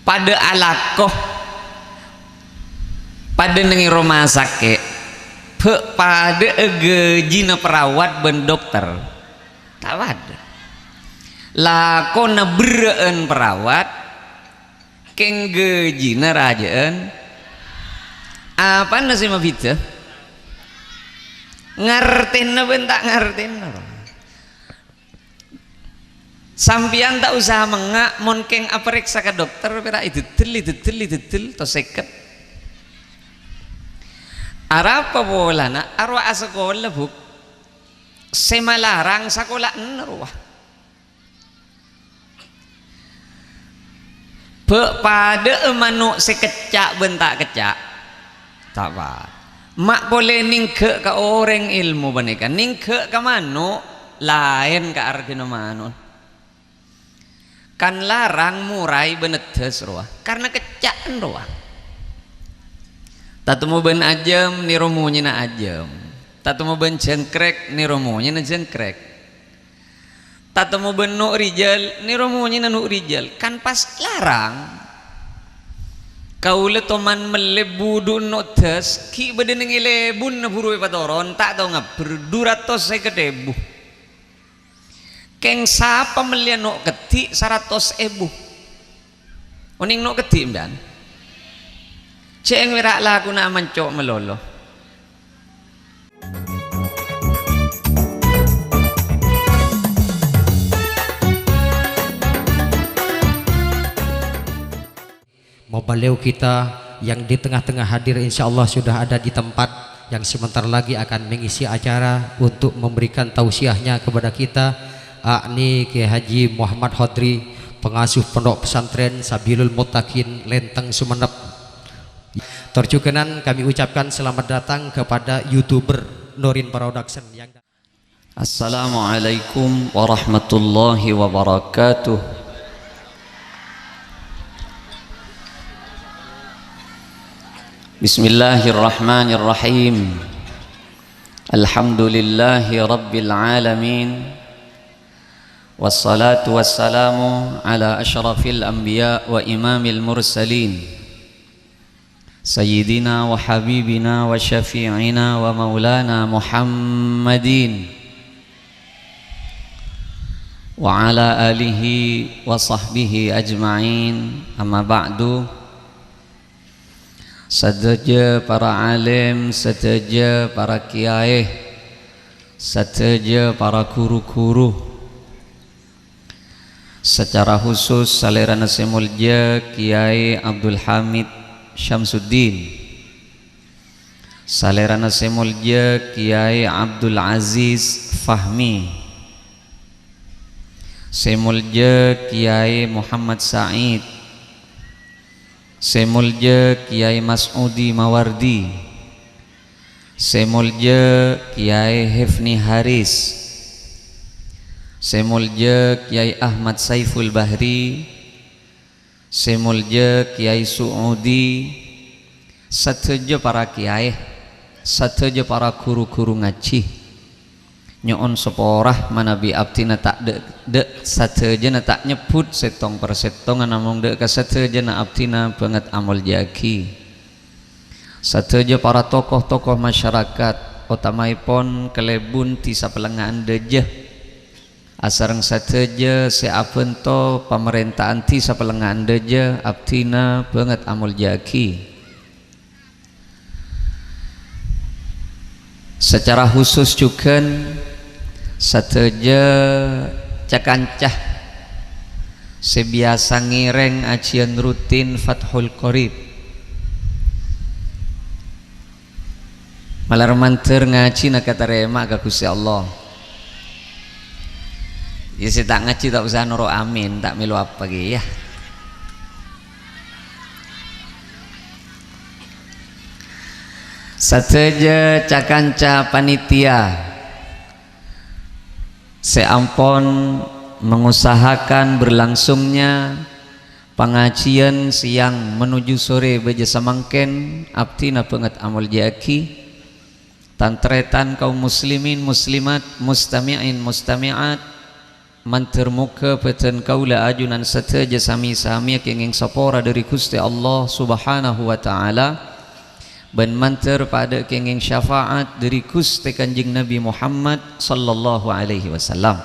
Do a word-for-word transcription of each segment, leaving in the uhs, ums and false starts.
Padâ alako, padâ neng è roma sakè', bâ' padâ'â ghâjina perawat bân dokter. Ta' padâ. Lakona berrâ'ân perawat, kèng ghâjina rajâ'ân. Apana sè mabhidhâ? Ngartèna bân ta' ngartèna. Sampèyan ta' osa mengnga' mon kèng aparèksa ka dokter, pèra' èdhâddhel, èdhâddhel, èdhâddhel, tos sèket. Arapa polana? Arowa asakola, Bu'. Sè malarang sakola'na rowa. Bâ' padâ'â mano' sè kecca' bân ta' kecca'? Ta' padâ. Ma' polè nèngghâ' ka orèng èlmo panèka, nèngghâ' ka mano' laèn ka arghâna mano'. Kan larang moraè bân eddas rowa, karna kecca'an rowa. Tatemmo bân ajâm, nèro monyèna ajâm. Tatemmo bân jangkrek, nèro monyèna jangkrek. Tatemmo bân no' rijal, nèro monyèna no' rijal. Kan pas larang. Kaulâ toman mellè budhu'na no' eddas, ghi' bâdâ neng è lèbunna buru èpatoron, ta' tao ngabbher, du ratos sèket èbu. Kèng sapa mellèya no' keddhi' saratos èbu? Onèng no' keddhi' sampèyan? Jhâ' ènga' pèra' lakona amanco' malolo. Mau beliau kita yang di tengah-tengah hadir, insya Allah sudah ada di tempat, yang sebentar lagi akan mengisi acara untuk memberikan tausiahnya kepada kita, yakni Kiai Haji Muhammad Hodri, pengasuh Pondok Pesantren Sabilul Muttaqin, Lenteng, Sumenep. Tor jhughân kami ucapkan selamat datang kepada YouTuber Nurin Production yang Assalamualaikum warahmatullahi wabarakatuh. Bismillahirrahmanirrahim. Alhamdulillahi rabbil alamin. Wassalatu wassalamu ala asyrafil anbiya wa imamil mursalin. Sayyidina wa habibina wa syafi'ina wa maulana Muhammadin wa ala alihi wa sahbihi ajma'in. Amma ba'du. Sadhâjâ para alim, sadhâjâ para kiyaè, sadhâjâ para ru-ghuru. Sacara khusus, salèrana sè molja Kiai Abdul Hamid Syamsuddin, salèrana sè molja Kiai Abdul Aziz Fahmi, sè molja Kiai Muhammad Said, sè molja Kiai Mas'udi Mawardi, sè molja Kiai Hefni Haris, sè molja Kiai Ahmad Saiful Bahri, sè molja Kiai Su'udi, sadhâjâ para kiyaè, sadhâjâ para ru-ghuru ngajhi. Nyo'on sapora manabi abdhina ta' dâ', dâ' sadhâjâna ta' nyebbhut sèttong per sèttonga, namong dâ' ka sadhâjâna abdhina bângèt amolja'aghi. Sadhâjâ para tokoh-tokoh masyarakat, otamaèpon kalèbun Dhisa Pellengnga'an Dâjâ, asareng sadhâjâ sè abhânto pamarènta'an Dhisa Pellengnga'an Dâjâ, abdhina bângèt amolja'aghi. Sacara khusus jhughân sadhâjâ ca-kanca sè biyasa ngèrèng ajhiyân rutin Fathul Qorib. Malar mandhâr ngajhina katarèma ka Ghustè Allah. Iyâ, sè ta' ngajhi ta' osa noro' amin, ta' mèlo apa kèya. Sadhâjâ ca-kanca panitia sè ampon mengusahakan berlangsungnya pangajhiyân sèyang menuju sore bâjâ samangkèn, abdhina bângèt amolja'aghi. Tan-tarètan kaum muslimin muslimat, mustami'in mustami'at, Mandhâr moghâ bhâdhân kaulâ ajunan sadhâjâ sami-sami kèngèng sapora dhâri Ghustè Allah Subhanahu wa Ta'ala, bân mandhâr padâ kèngèng syafa'at dhâri Ghustè Kanjeng Nabi Muhammad sallallahu alaihi wasallam.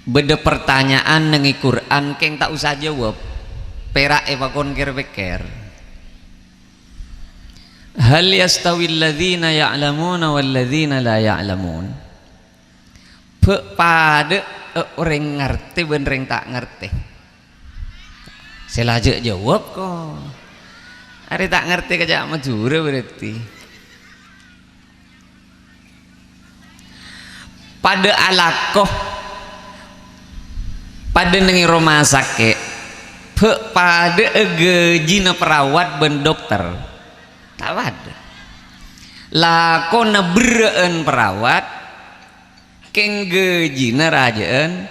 Bâdâ partanya'an neng è Qur'an, kèng ta' osa jâwâb, pèra' èpakon kèr-pèkkèr. "Hal yastawil ladzina ya'lamuna wal ladzina la ya'lamun?" Bâ' padâ, eh, orèng ngartè bân rèng ta' ngartè. Sè la jâ' jâwâb, ko'. Arè ta' ngartè ka ca' Madhurâ berarti. Padâ alako, padâ neng è roma sakè', bâ' padâ ghâjina perawat bân dokter. Ta' padâ. Lakona berrâ'ân perawat, kèng ghâjina rajâ'ân.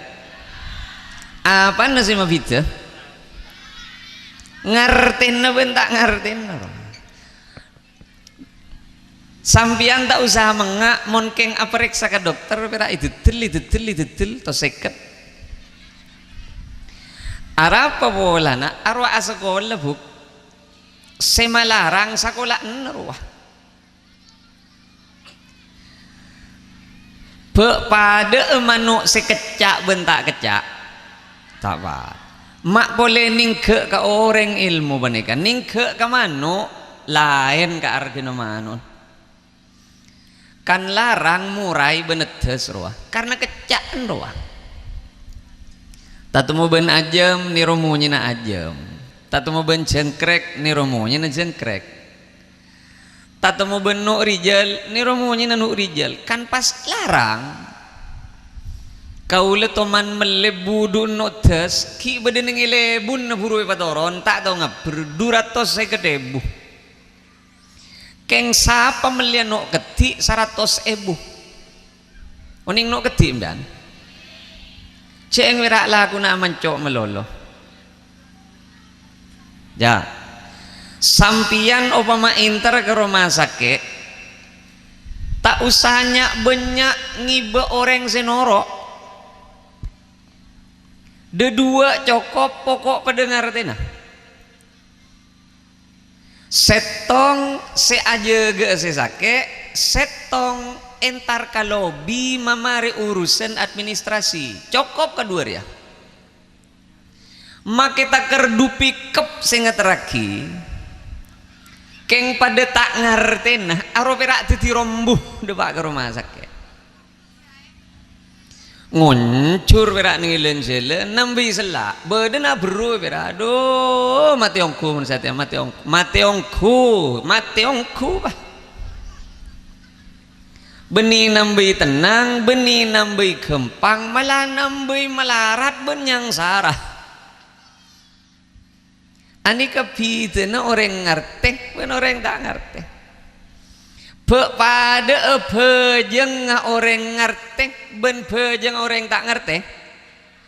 Apana sè mabhidhâ? Ngartèna bân ta' ngartèna. Sampèyan ta' osa mengnga' mon kèng aparèksa ka dokter, pèra' èdhedhel, èdhedhel, èdhedhel, tos sèket. Arapa polana? Arowa asakola, Bu'. Sè malarang sakola'na rowa. Bâ' padâ'â mano' sè kecca' bân ta' kecca'? Ta' padâ. Ma' polè nèngghâ' ka orèng èlmo panèka, nèngghâ' ka mano' laèn ka arghâna mano'. Kan larang moraè bân eddas rowa, karna kecca'an rowa. Tatemmo bân ajâm, nèro monyèna ajâm. Tatemmo bân jangkrek, nèro monyèna jangkrek. Tatemmo bân no' rijal, nèro monyèna no' rijal. Kan pas larang. Kaulâ toman mellè budhu'na no' eddas, ghi' bâdâ neng è lebunna buru èpatoron, ta' tao ngabbher, du ratos sèket èbu. Kèng sapa mellèya no' keddhi' saratos èbu? Onèng no' keddhi', sampèyan? Jhâ' ènga' pèra' lakona amanco' malolo. Jhâ'. Sampèyan opama èntar ka roma sakè', ta' osa nya'-bânnya' ngibâ orèng sè noro'. Dhâduwâ' cokop, poko' padâ ngartèna. Sèttong sè ajâgâ'â sè sakè', sèttong èntar ka lobi mamarè urusan administrasi. Cokop kaduwâ rèya. Makè takèr du pikep sè ngaterraghi, kèng padâ ta' ngartèna, aro pèra' dhâddhi rombu dâpa' ka roma sakè'. Ngonjhur pèra' neng è lèn-sèlèn, nambâi sella'. Bâdâna aberru pèra'. Adhu, matè ongghu mon satèya, matè ongghu. Matè ongghu, matè ongghu, bâh. Bânnè nambâi tennang, bânnè nambâi ghâmpang, mala nambâi malarat bân nyangsara. Anèka bhidhâna orèng ngartè bân orèng ta' ngartè. Bâ' padâ'â bhâjângnga orèng ngartè bân bhâjângnga orèng ta' ngartè?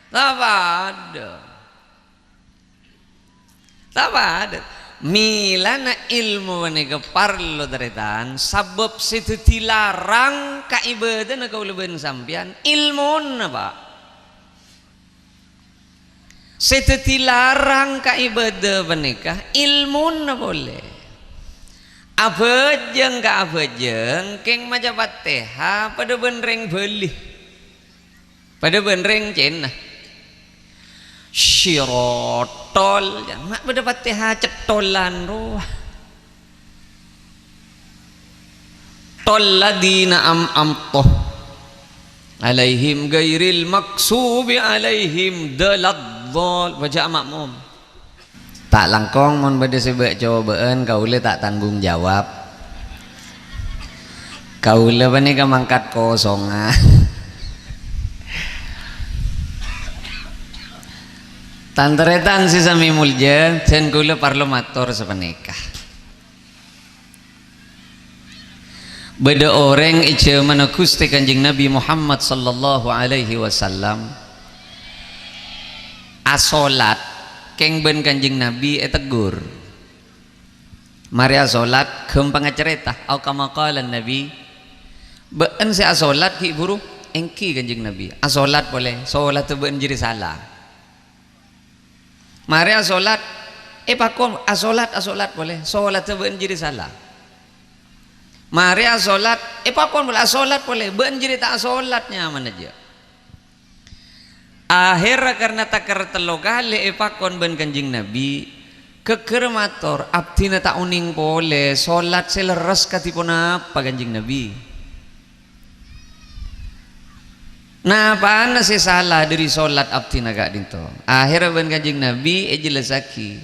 Ta' padâ. Ta' padâ. Mèlana èlmo panèka parlo, tarètan, sabâb sè dhâddhi larang ka ibâdâna kaulâ bân sampèyan, èlmona, Pa'. Sè dhâddhi larang ka ibâdâ panèka èlmona polè. Abhâjâng ka abhâjâng, kèng maca Fatèha padâ bân rèng Bali. Padâ bân rèng Cèna. Sirotol, ma' padâ Fatèha cettolan rowa. Tol ladzina am-, amto alaihim ghairil maksubi alaihim daladdol. Baca ma'mum. Ta' langkong mon bâdâ sè bâ'-cobâ'ân, kaulâ ta' tanggung jawab. Kaulâ panèka mangkat kosongan. Tan-tarètan sè samè molja, jhân kaulâ parlo mator sapanèka. Bâdâ orèng è jhâmanna Ghustè Kanjeng Nabi Muhammad sallallahu alaihi wasallam asolat kèng bân Kanjeng Nabi ètegghur. Marè asolat, ghâmpangnga carèta, au kama qala Nabi, "Bâ'na sè asolat ghi' bhuru Èngghi Kanjeng Nabi, "Asolat polè, solatta bâ'na jârèya sala." Marè asolat, èpakon, "Asolat, asolat polè, solatta bâ'na jârèya sala." Marè asolat, èpakon polè, "Asolat polè, bâ'na jârèya ta' asolat, nyamana jâ'." Ahèrra karna takèr tello kalè èpakon bân Kanjeng Nabi, ghâgghâr mator, "Abdhina ta' onèng polè, solat sè lerres kadhi ponapa, Kanjeng Nabi? Napana sè sala dhâri solat abdhina ka'dinto?" Ahèrra bân Kanjeng Nabi èjellassaghi,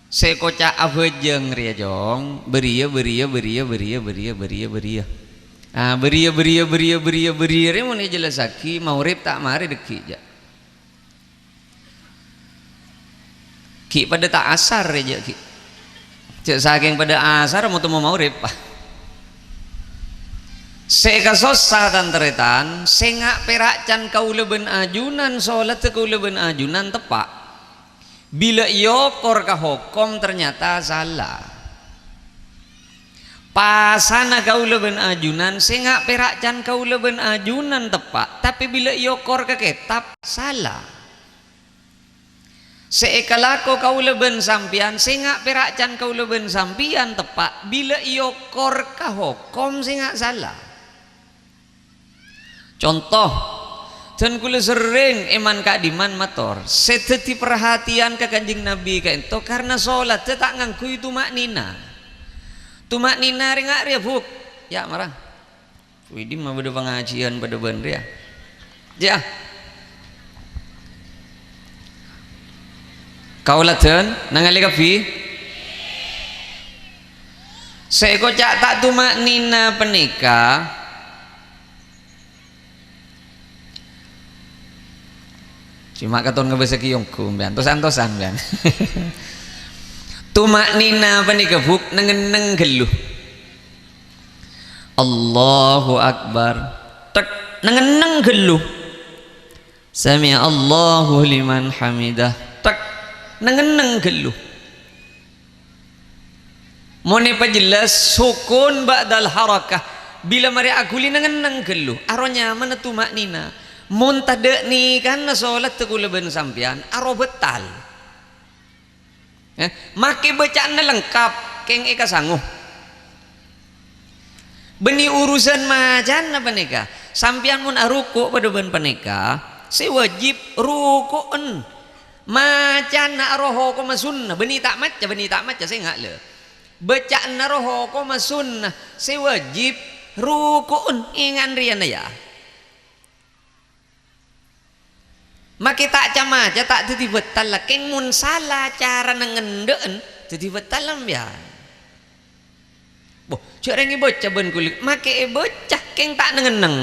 "Sè èkoca' abhâjâng rèya, Cong, bâriyâ, bâriyâ, bâriyâ, bâriyâ, bâriyâ, bâriyâ, bâriyâ. Ah, bâriyâ, bâriyâ, bâriyâ, bâriyâ, bâriyâ rèya mon èjellassaghi, maghrib ta' marè dhâggi', jâ'." Ghi' padâ ta' asar rèya, jâ', ghi'. Jâ' sakèng padâ asar, mo-, temmo maghrib. Sè èkasossa, tan-tarètan, sènga' pèra' can kaulâ bân ajunan, solatta kaulâ bân ajunan teppa'. Bilâ èokor ka hokom, ternyata sala. Pasana kaulâ bân ajunan, sènga' pèra' can kaulâ bân ajunan teppa', tapè bilâ èokor ka kètab, sala. Sè èkalako kaulâ bân sampèyan, sènga' pèra' can kaulâ bân sampèyan teppa', bilâ èokor ka hokom, sènga' sala. Conto, dân kaulâ serrèng è man-ka'dimman mator, sè dhâddhi parhatèyan ka Kanjeng Nabi ka'dinto karna solatta ta' ngangghuy tuma'nina. Tuma'nina rènga' rèya, Bu'. Yâ', mara. Wi, dimma bâdâ pangajiyân padâ bân rèya? Yâ. Kaulâ dân, nangalè kabbhi. Sè èkoca' ta' tuma'nina panèka, coma katon ngabâsaghi ongghu, sampèyan. Tos-antosan, sampèyan. Tuma'nina panèka, Bu', neng-enneng ghâllu. Allahu Akbar. Tek, neng-enneng ghâllu. Sami'allahu liman hamidah. Tek, neng-enneng ghâllu. Mon èpajellas, sukun ba'dal harakah. Bilâ marè aghuli neng-enneng ghâllu. Aro nyamana tuma'nina. Mon tadâ' nèkana solatta kaulâ bân sampèyan, aro bâtal. Eh, makè bâca'anna lengkap, kèng èkasango. Bânnè urusan macana panèka. Sampèyan mon aruku' padâ bân panèka, sè wajib ruku'en. Macana aro hokomma sunnah, bânnè ta' maca, bânnè ta' maca, sènga' lè. Bâca'anna aro hokomma sunnah, sè wajib ruku'en, èngan rèya, yâ. Makè ta' ca-maca ta' dhâddhi bâtal, la kèng mon sala carana ngendhâ'en dhâddhi bâtal sampèyan. Bo, jâ' rèng èbâca bân kulâ, makè èbâca kèng ta' neng-enneng.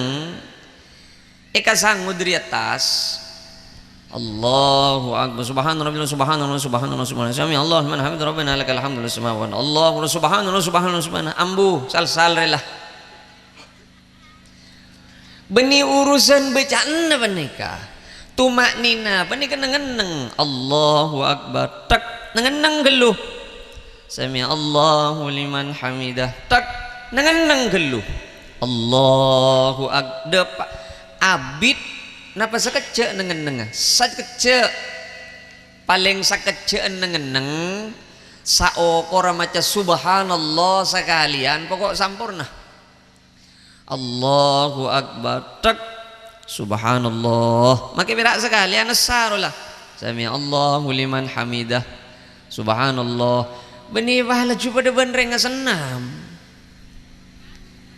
Èkasango dhâri attas. Allahu Akbar. Subhana Rabbiyal, subhanallah, subhanallah, subhanallah. Sami Allahu liman hamidah, Rabbana lakal hamdu, subhanallah. Allahu Akbar, subhanallah, subhanallah, subhanallah. Ambu, sal-sal rèla. Bânnè urusan bâca'anna panèka. Tuma'nina panèka neng-enneng. Allahu Akbar. Tek, neng-enneng ghâllu. Sami Allahu liman hamidah. Tek, neng-enneng ghâllu. Allahu Ak-, dâpa'. Abit napa sakejjhâ' neng-ennengnga? Sakejjhâ'. Palèng sakejjhâ'ân neng-enneng. Saokora maca subhanallah sakalèyan, poko' samporna. Allahu Akbar. Tek. Subhanallah. Makè pèra' sakalèyan, essa rowa la. Sami Allahu liman hamidah. Subhanallah. Bânnè, wah, laju padâ bân rèng asennam.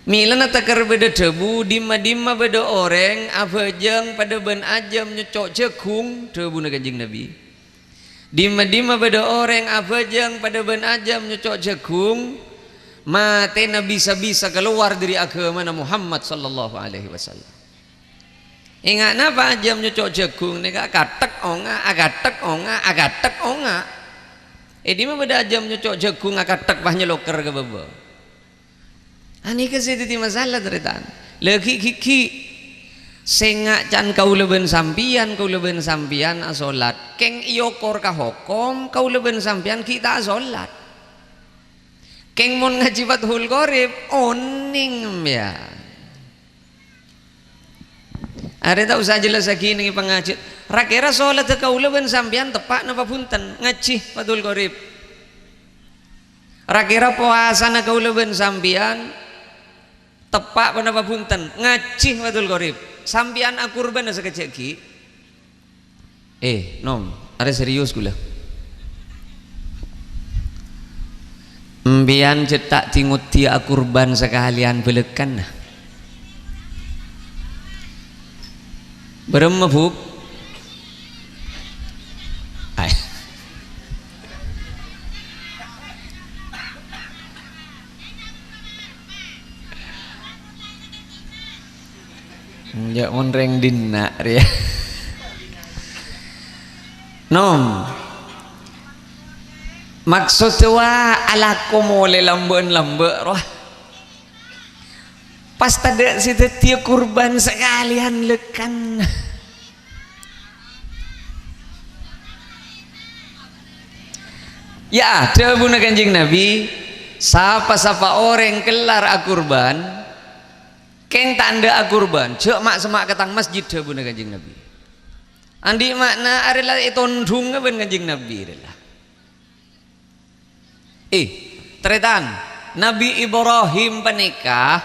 Mèlana takèr bâdâ dhâbu, dimma-dimma bâdâ orèng abhâjâng padâ bân ajâm nyocco' jhâghung, dhâbuna Kanjeng Nabi. Dimma-dimma bâdâ orèng abhâjâng padâ bân ajâm nyocco' jhâghung, matèna bisa-bisa kalowar dhâri aghâmana Muhammad sallallahu alaihi wasallam. Ènga' napa ajâm nyocco' jhâghung nèka akathèk onga', akathèk onga', akathèk onga'. È dimma bâdâ ajâm nyocco' jhâghung akathèk pas nyaloker ka bâbâ? Anèka sè dhâddhi masalah, tarètan. La ghi', ghi', ghi'. Sènga' can kaulâ bân sampèyan, kaulâ bân sampèyan asolat. Kèng èokor ka hokom, kaulâ bân sampèyan ghi' ta' asolat. Kèng mon ngajhi Fathul Qorib, onèng, yâ. Arè ta' osa jellassaghi neng pangajiân. Ra-kèra solatta kaulâ bân sampèyan teppa' napa bhunten? Ngajhi, Fathul Qorib. Ra-kèra powasana kaulâ bân sampèyan teppa' ponapa bhunten? Ngajhi, Fathul Qorib. Sampèyan akurbâna sakejjhâ' ghi'. Eh, Nom, arè serius kaulâ. Empèyan jhâ' ta' dhi-ngodhi akurbân sakalèyan bâlâkana. Bârâmma, Bu'? Ay. Enjâ' mon rèng dinna' rèya. Nom. Maksodda wa alako molè lambâ'ân-lambâ' rowa. Pas tadâ' sè dhâddhiyâ kurban sakalèyan lèkan. Ya, dhâbuna Kanjeng Nabi, "Sapa-sapa orèng kellar akurban, kèng ta' endâ' akurban, jhâ' ma'-semma' ka tang masjid," dhâbuna Kanjeng Nabi. Andi' ma'na arè la ètondhunga bân Kanjeng Nabi rèya. Eh, tarètan, Nabi Ibrahim panèka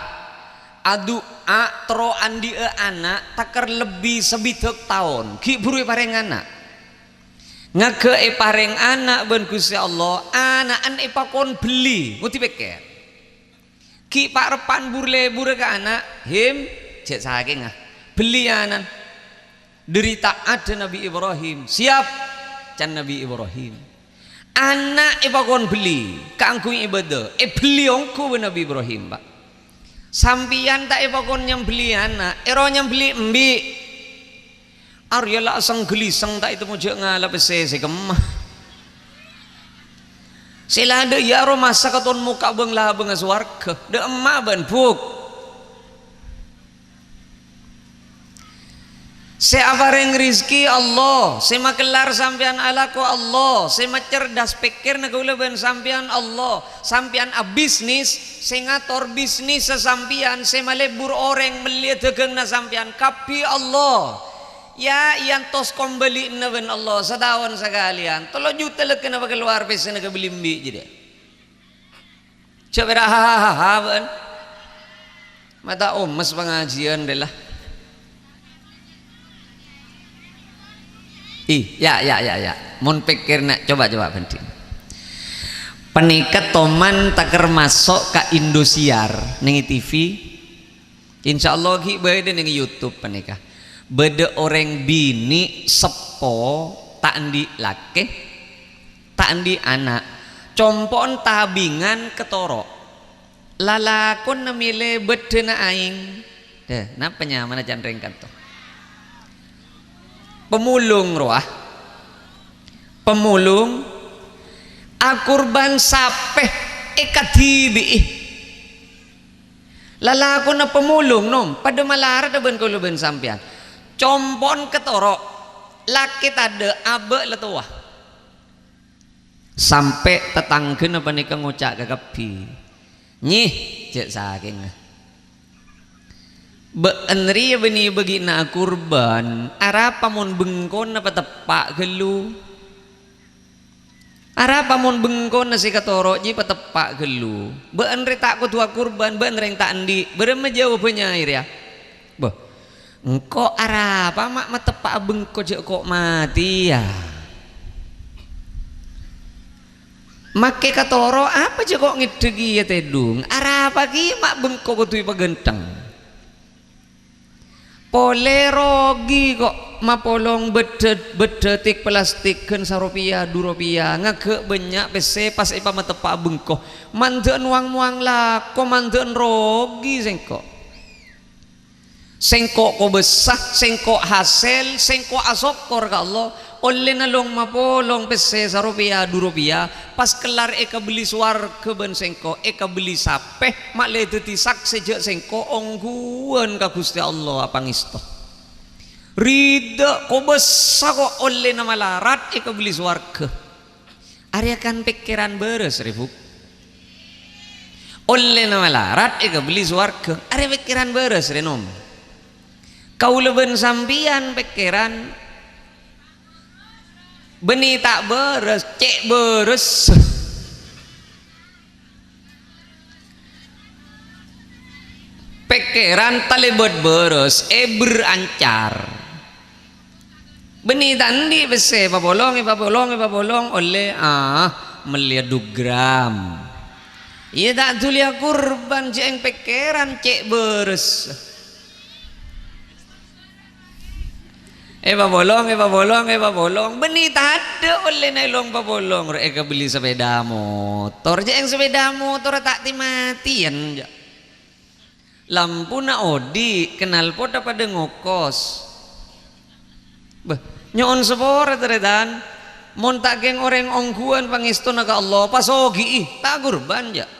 adu'a terro andi'â ana' takèr lebbi sabidhâk taon, ghi' bhuru èparèng ana'. Ngaghâ èparèng ana' bân Ghustè Allah, ana'na èpakon bellè. Ngodhi pèkkèr. Ghi' pa'-reppa'an bur-lebburrâ ka ana', "Him, jhâ' sakèngnga. Bellè ana'na." Dhâri ta'addhâ Nabi Ibrahim. "Siap," can Nabi Ibrahim. Ana' èpakon bellè kaangghuy ibâdâ. Èbellè ongghu bân Nabi Ibrahim, Pa'. Sampèyan ta' èpakon nyambelli ana', èro nyambelli embi'. Arèya la aseng-ghâliseng ta' ètemmo jhâ' ngala pèssè sè kemma. Sè la adâ' iyâ aro masa katon mokka' bâng-labângnga sowarghâ. Dâ' emma' bân, Bu'. Sè aparèng rejhekkè Allah, sè makellar sampèyan alako Allah, sè macerdas pèkkèrra kaulâ bân sampèyan Allah, sampèyan abisnis, sè ngator bisnissa sampèyan, sè malebbur orèng mellèya dhâghângnga sampèyan, kabbhi Allah. Ya, èyantos kombali'na bân Allah, sataon sakalèyan, tello juta lèkèna pakalowar pèssèna kabellè embi' jârèya. Jhâ' pèra' hahaha bâ'ân. Ma' ta' omes pangajiyân rèya la. Ih, ya, ya, ya, ya. Mon pèkkèrra, coba, coba, bhândhin. Panèka toman takèr maso' ka Indosiar, neng T V. Insyaallah ghi' bâdâ neng YouTube panèka. Bâdâ orèng binè' seppo ta' andi' lakè, ta' andi' ana', compo'na tabingan katoro'. Lalakonna mèlè bâddhâna aèng. Dâ, napa nyamana can rèng kanto? Pemulung rowa. Pemulung akurban sapè èkadhibi'i. Lalakonna pemulung, Nom, padâ malaradhâ bân kaulâ bân sampèyan. Compo'na katoro', lakè tadâ', abâ' la towa. Sampè' tatangghâna panèka ngoca' kakabbhi, "Nyèh, jhâ' sakèngnga. Bâ'ân rèya bânnè bâgi'na akurban, arapa mon bengkona pateppa' ghâllu?" Arapa mon bengkona sè katoro' jiyâ pateppa' ghâllu? Bâ'ân rè ta' kodhu akurban, bâ'ân rèng ta' andi'. Bârâmma jâwâbbhâ nyarèya? Bâh, engko' arapa ma' mateppa'a bengko jhâ' ko' matèya? Makè katoro' apa jhâ' ko' ngèddhâ kèya tèdung? Arapa kèya ma' bengko kodhu èpaghântheng? Polè rogi ko' mapolong bâddhâ-, bâddhâ tik plastik ghân saropèya, du ropèya, ngaghâ' bânnya' pèssè pas èpamateppa'a bengko. Mandhâ'ân wang-mowang lako, mandhâ'ân rogi sèngko'. Sèngko' kobâsa, sèngko' hasèl, sèngko' asokkor ka Allah. Ollèna long-mapolong pèssè saropèya, du ropèya, pas kellar èkabelli sowarghâ bân sèngko', èkabelli sapè, ma' lè dhâddhi saksè jhâ' sèngko' ongghuwân ka Ghustè Allah apangèsto. Ridha kobâsa ko' ollèna malarat èkabelli sowarghâ. Arèya kan pèkkèran bârâs, rè, Bu'. Ollèna malarat èkabelli sowarghâ. Arèya pèkkèran bârâs, rè, Nom. Kaulâ bân sampèyan pèkkèran, bânnè ta' bârâs, cè' bârâs. Pèkkèran talèbât bârâs, èbher ancar. Bânnè ta' andi' pèssè, èpapolong, èpapolong, èpapolong, ollè, ah, mellèya du gram. Iyâ ta' dhuli akurban, jhâ' èng pèkkèran cè' bârâs. Èpapolong, èpapolong, èpapolong. Bânnè tadâ' ollèna èlong papolong, rè èkabelli sapèda motor. Jhâ' èng sapèda motor ta' tè-matèyan, jhâ'. Lampuna odi', knalpotna padâ ngokos. Bâh, nyo'on sapora, tarètan. Mon ta' kèng orèng ongghuwân pangèstona ka Allah, pasogi'i, ta' akurban, jhâ'.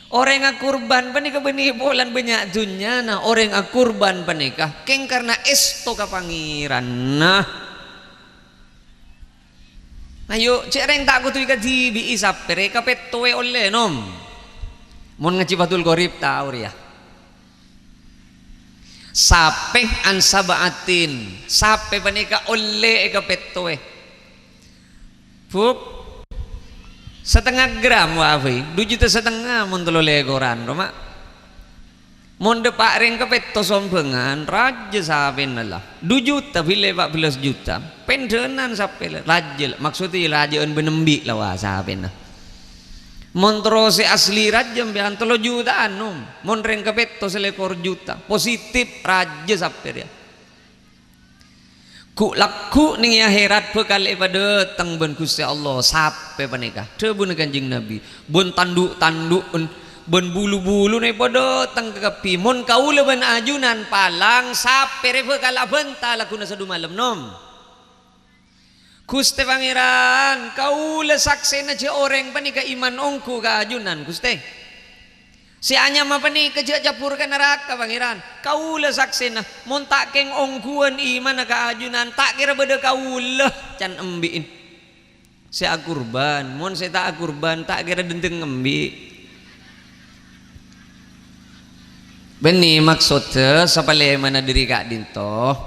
Orèng akurban panèka bânnè polana bânnya' dhunnyana, orèng akurban panèka kèng karna èsto ka Pangèranna. Ayo, cè' rèng ta' kodhu èkadhibi'i sapè rè, èkapèttowè ollè, nom. Mon ngajhi Fathul Qorib, tao rèya. Sapè an sab'atin, sapè panèka ollè èkapèttowè. Buk, satengnga gram, wa, bhâi, du juta satengnga mon tello lèkoran, roma. Mon dâpa' rèng kapètto sombhângan, rajâ sapèna la. Du juta, bilâ pa' bellâs juta. Pèndhânan sapè la, rajâ la. Maksodda rajâ'ân bân embi' la, wa, sapèna. Mon terro sè asli rajâ sampèyan tello juta'an, nom. Mon rèng kapètto salèkor juta. Positif, rajâ sapè rèya. Ghu'-lagghu' neng è akhèrat bhâkal èpadâteng bân Ghustè Allah, sapè panèka. Dhâbuna Kanjeng Nabi, "Bân tandu'-tandu'en, bân bulu-buluna èpadâteng kakabbhi. Mon kaulâ bân ajunan palang, sapè rè bhâkal abânta lagghuna sadu malem, nom." "Ghustè Pangèran, kaulâ saksèna jhâ' orèng panèka iman ongghu ka ajunan, Ghustè." Sè anyama panèka jhâ' cabbhur ka naraka, Pangèran. Kaulâ saksèna, mon ta' kèng ongghuwân imanna ka ajunan, ta' kèra bâdâ kaulâ, can embi'en. Sè akurban, mon sè ta' akurban, ta' kèra dendeng embi'. Bânnè maksodda sapalèmana dâri ka'dinto,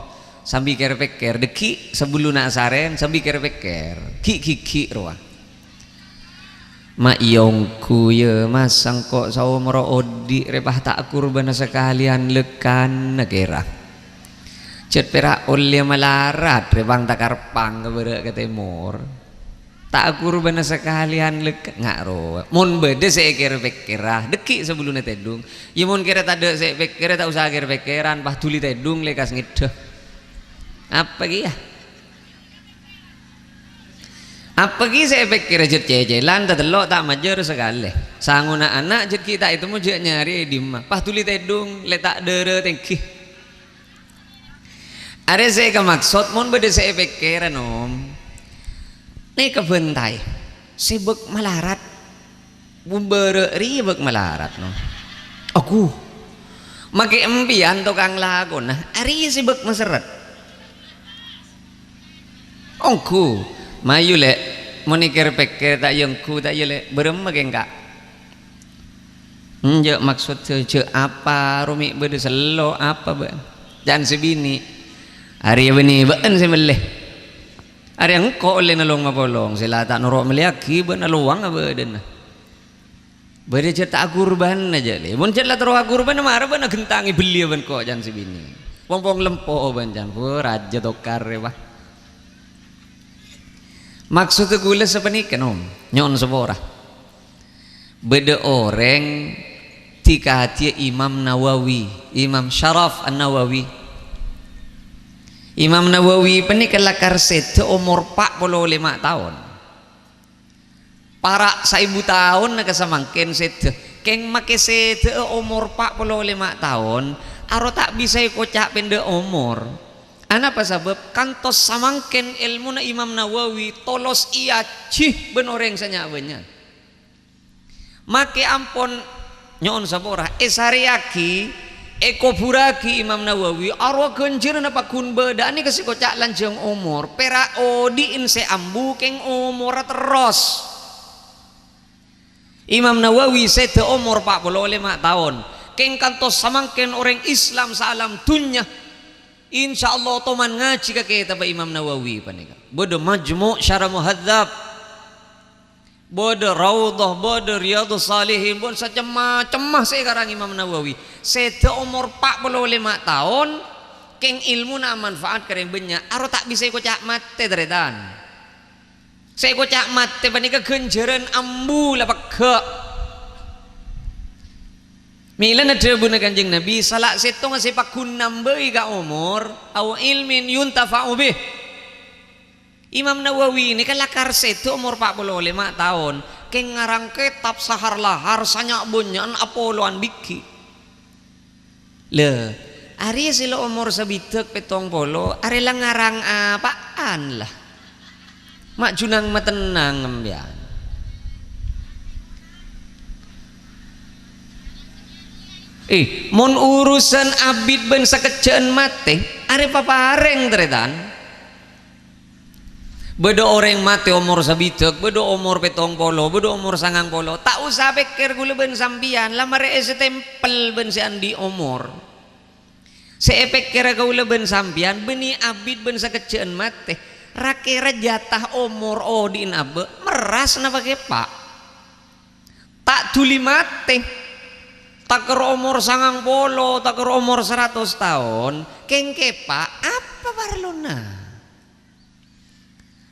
sambi kèr-pèkkèr, dâgghi' sabellunna asarèn, sambi kèr-pèkkèr, ghi'-ghigghi' rowa. Ma' iyâ ongghu, yâ, Mas, sèngko' saomorra odi' rè, pas ta' akurbana sakalèyan lekkan kèra. Jhât pèra' ollè malarat rè, pang ta' karpang ka bârâ' ka tèmor. Ta' akurbana sakalèyan lekkan, nga' rowa. Mon bâdâ sè èkèr-pèkkèra, dâgghi' sabellunna tèdung. Yâ, mon kèra tadâ' sè èpèkkèra, ta' osa kèr-pèkkèran, pas dhuli tèdung lèkas ngèddhâ. Apa kèya? Apa ghi' sè èpèkkèra jhât cècèlan, tatello' ta' majâr sakalè. Sangona ana' jhât ghi' ta' ètemmo jhâ' nyarè è dimma. Pas dhuli tèdung, lè ta' dârâ tèngghi. Arèya sè èkamaksod mon bâdâ sè èpèkkèra, nom. Nèka bântaè. Sèbâk malarat. Bârâ' rèya bâk malarat, no. Aku. Makè empèyan tokang lakona, arèya sè bâk maserret. Ongghu. Mayu, Lè'. Mon èkèr-pèkkèr ta' iyâ ongghu, ta' iyâ, Lè'. Bârâmma kèng, Ka'? Enjâ', maksodda jhâ' apa, ro mè' bâdâ sello' apa, bâ'? Can sè binè'. Arèya bânnè bâ'en sè mellè. Arèya engko' ollèna long-mapolong, sè la ta' noro' mellèyaghi bâ'na lowang abâdâna. Bâdâ jhât ta' akurbana jhâ' lè. Mon jhât la terro akurbana, mara bâ'na ghentangè belliyâ bân ko' can sè binè'. Pong-pong lempo bân can, bu, rajâ tokar rè, wah. Maksodda kaulâ sapanèka, nom. Nyo'on sapora. Bâdâ orèng dhikadhiyâ Imam Nawawi, Imam Syaraf An-Nawawi. Imam Nawawi panèka lakar sèdhâ omor pa' polo lèma' taon. Para' saèbu taon ka samangkèn sèdhâ. Kèng makè sèdhâ'â omor pa' polo lèma' taon, aro ta' bisa èkoca' pèndhâ omor. Anapa sabâb? Kantos samangkèn èlmona Imam Nawawi tolos èajhi bân orèng sanyabânnya. Makè ampon, nyo'on sapora, èsarèyaghi, èkoburraghi Imam Nawawi, arowa ghânjhârânna paggun bâdâ'â nèka sè èkoca' lanjhâng omor, pèra' odi'en sè ambu kèng omorra terros. Imam Nawawi sèdhâ omor pa' polo lèma' taon, Kèng kantos samangkèn orèng Islam saalam dhunnya, insyaallah toman ngajhi ka kètabbhâ Imam Nawawi panèka. Bâdâ Majmu' Syarah Muhadzab, bâdâ Raudhah, bâdâ Riyadhus Shalihin, bân sacem-macemma sè èkarang Imam Nawawi. Sèdhâ omor pa' polo lèma' taon, kèng èlmona amanfaat ka rèng bânnya', aro ta' bisa èkoca' matè, tarètan. Sè èkoca' matè panèka ghânjhârân ambu la pegghâ'. Mèlana dhâbuna Kanjeng Nabi, sala sèttonga sè paggun nambâi ka omor, "Au ilmin yuntafa'u bih." Imam Nawawi nèka lakar sèdhâ omor pa' polo lèma' taon, kèng ngarang kètab sahar-lahar sanya'-bânnya'an apolowan bighi'. Lè, arèya sè la omor sabidhâk pèttong polo, arè la ngarang apa'an la? Ma' jhunang matennang empèyan. Eh, mon urusan abit bân sakejjhâ'ân matè, arè paparèng, tarètan. Bâdâ orèng matè omor sabidhâk, bâdâ omor pèttong polo, bâdâ omor sangang polo. Ta' osa pèkkèr kaulâ bân sampèyan, la marè èsatèmpel bân sè andi' omor. Sè èpèkkèra kaulâ bân sampèyan, bânnè abit bân sakejjhâ'ân matè. Ra-kèra jatah omor odi'na abâ', merras napa kèpa'? Ta' dhuli matè. Takèr omor sangang polo, takèr omor saratos taon, kèng kèpa', apa parlona?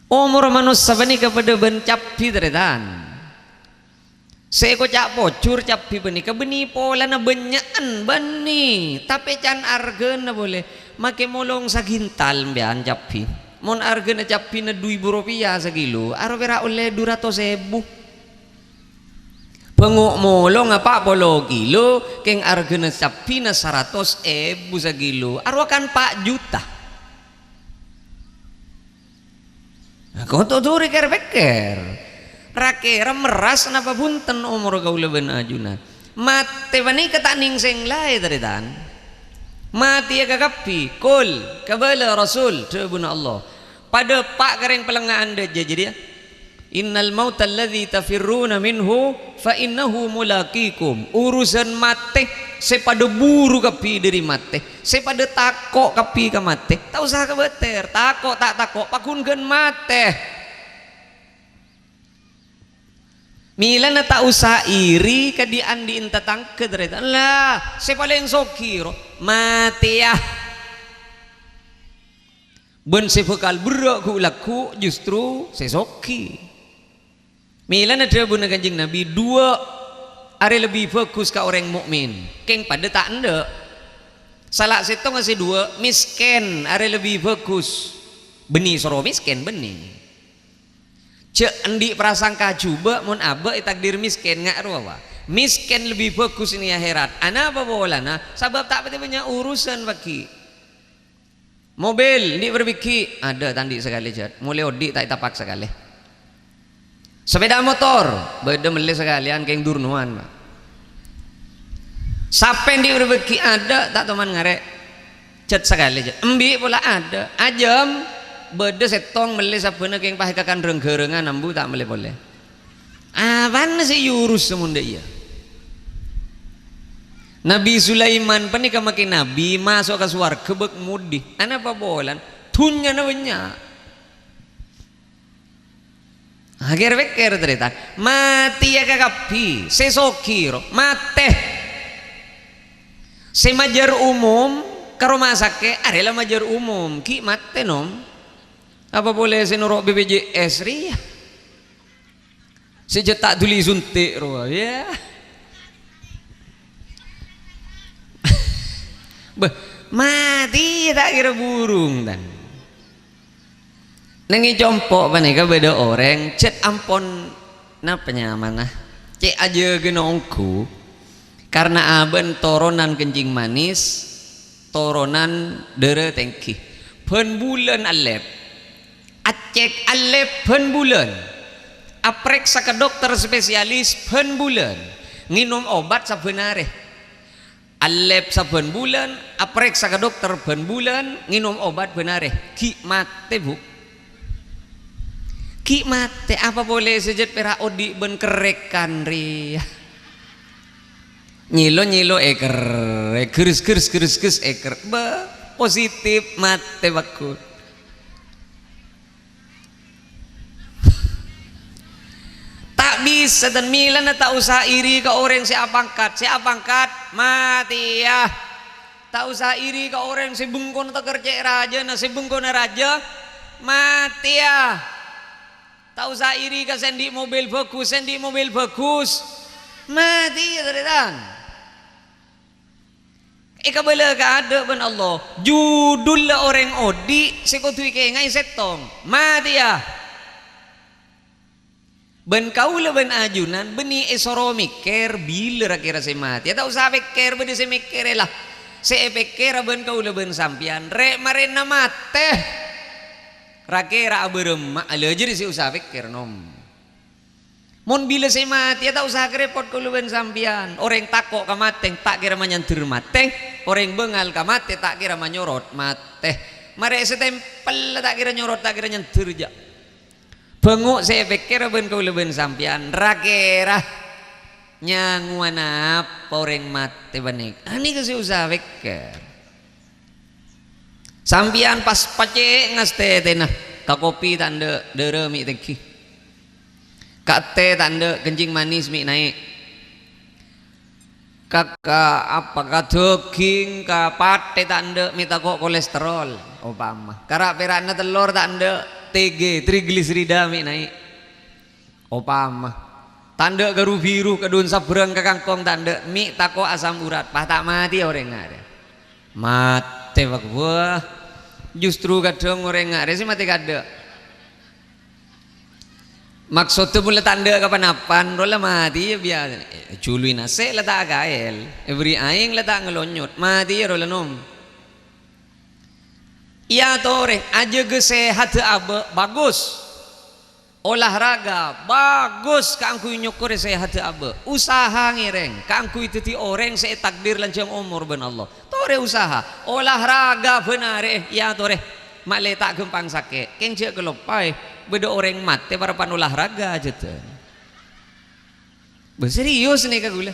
Omor manossa panèka padâ bân cabbhi, tarètan. Sè èkoca' pojhur cabbhi panèka bânnè polana bânnya'an, bânnè, tapè can arghâna polè. Makè molong sagintal empèyan cabbhi. Mon arghâna cabbhina du èbu ropèya sakilo, aro pèra' ollè du ratos èbu. Bângo' molonga pa' polo kilo, kèng arghâna cabbhina saratos èbu sakilo, arowa kan pa' juta. Nah, kodhu dhuri kèr-pèkkèr. Ra-kèra merras napa bhunten omor kaulâ bân ajunan. Matè panèka ta' nèngsèng laè, tarètan. Matèya kakabbhi, qul, kabâlâ Rasul, dhâbuna Allah. Padâ pa' ka rèng pèlengnga'an dâjâ jârèya. "Innal mautal ladzi tafirruna minhu fa innahu mulaqikum." Urusan matè, sè padâ buru kabbhi dâri matè, sè padâ tako' kabbhi ka matè, ta' osa kabâtèr, tako' ta' tako', paghun ghân matè. Mèlana ta' osa iri ka dhi'-andhi'en tatangghâ, tarètan. Lah, sè palèng soghi ro, matèya. Bân sè bhâkal berrâ' ghu'-lagghu' justru sè soghi. Mèlana dhâbuna Kanjeng Nabi, "Duwâ' arè lebbi bhâghus ka orèng mo'min, kèng padâ ta' endâ'. Sala sèttonga sè duwâ', mèskèn arè lebbi bhâghus." Bânnè soro mèskèn, bânnè. Jhâ' andi' prasangka jhubâ' mon abâ' ètakdir mèskèn, nga' rowa. Mèskèn lebbi bhâghus è akhèrat. Anapa polana? Sabâb ta' patè bânnya' urusan, paghi'. Mobil, andi' bârâmpa bighi'? Adâ', ta' andi' sakalè, Jhât. Molè odi' ta' ètapak sakalè. Sapèda motor, bâdâ mellè sakalèyan kèng durnowan, Pak. Sapè andi' bârâmpa bighi'? Adâ', ta' toman ngarè'. Jhât sakalè, Jhât. Embi' pola adâ'. Ajâm, bâdâ sèttong mellè sabbhânna kèng pas èkakan reng-ghârângan, ambu ta' mellè polè. Apana sè èurus sè mon dâ' iyâ? Nabi Sulaiman panèka makè nabi, maso' ka sowarghâ bâk modi. Anapa polana? Dhunnyana bânnya'. Akhèr-pèkkèr, tarètan. Matèya kakabbhi, sè soghi ro, matè. Sè majâr umum, ka roma sakè', arè la majâr umum, ghi' matè, nom. Apa polè sè noro' B P J S rèya? Sè jhât ta' dhuli suntik rowa, yâ. Bâh, matè ta' kèra burung, tan. Neng è compo' panèka bâdâ orèng, jhât ampon, napa nyamana? Cè' ajâgâna ongghu, karna abâ'na toronan kencing manis, toronan dârâ tèngghi. Bân bulân allèp. Acèk allèp bân bulân. Aprèksa ka dokter spesialis bân bulân. Ngènom obat sabbhân arè. Allèp sabbhân bulân, aprèksa ka dokter bân bulân, ngènom obat bân arè. Ghi' matè, Bu. Ghi' matè, apa polè sè jhât pèra' odi' bân kerrèkan rèya. Nyèlo-nyèlo èkèr, ègers-gers, gers-gers èkèr. Bâh, positif, matè bhâghus. Ta' bisa, dân mèlana ta' osa iri ka orèng sè apangkat. Sè apangkat, matèya. Ta' osa iri ka orèng sè bengkona tèkèr cè' rajâna, sè bengkona rajâ, matèya. Ta' osa iri ka sè andi' mobil bhâghus, sè andi' mobil bhâghus, matèya, tarètan. Èkabâlâ kaadâ' bân Allah. Judulla orèng odi' sè kodhu èkèngaè sèttong. Matèya. Bân kaulâ bân ajunan bânnè èsoro mèkkèr bilâ ra-kèra sè matèya. Ta' osa pèkkèr, bâdâ sè mèkkèrè la. Sè èpèkkèra bân kaulâ bân sampèyan, rè'-marè'na matè. Ra-kèra abârâmma, alajâri sè osa pèkkèr, nom. Mon bilâ sè matèya, ta' osa karèpot kaulâ bân sampèyan. Orèng tako' ka matè, ta' kèra manyandher matè. Orèng bângal ka matè, ta' kèra manyorot matè. Marè èsatèmpel, ta' kèra nyorot, ta' kèra nyandher, jâ'. Bângo' sè èpèkkèra bân kaulâ bân sampèyan, ra-kèra nyangowa napa orèng matè panèka. Anèka sè osa pèkkèr. Sampèyan pas pacè' ngastètèna, ka kopi ta' endâ', dârâ mè' tèngghi. Ka tè ta' endâ', kencing manis mè' naè'. Ka, ka apa, ka dâging, ka pathè ta' endâ', mè' tako' kolesterol, opama. Ka ra'-pèra'na tellor ta' endâ', T G, trigliserida mè' naè'. Opama. Ta' endâ' garu-biru, ka dun sabârâng, ka kangkong ta' endâ', mè' tako' asam urat, pas ta' matè orèng arèya. Matè, Pak. Wah, justru kadhâng orèng arèya sè matè kaadâ'. Maksoddhâ mon la ta' endâ' kapan-apan, rowa la matè, iyâ, biyasana. Eh, juluwi nasè' la ta' akaèl, èberri' aèng la ta' ngalonyot, matè, iyâ, rowa la nom. Iyâ, torè, ajâgâ sèhaddhâ abâ', bagus. Olahraga, bagus kaangghuy nyokorè sèhaddhâ abâ'. Usaha ngèrèng kaangghuy dhâddhi orèng sè ètakdir lanjhâng omor bân Allah. Torè usaha, olahraga bân arè'è, iyâ torè. Ma'lè ta' ghâmpang sakè'. Kèng jhâ' kaloppaè, bâdâ orèng matè parappa'na olahraga, jhâdhân. Bâh, serius nèka kaulâ.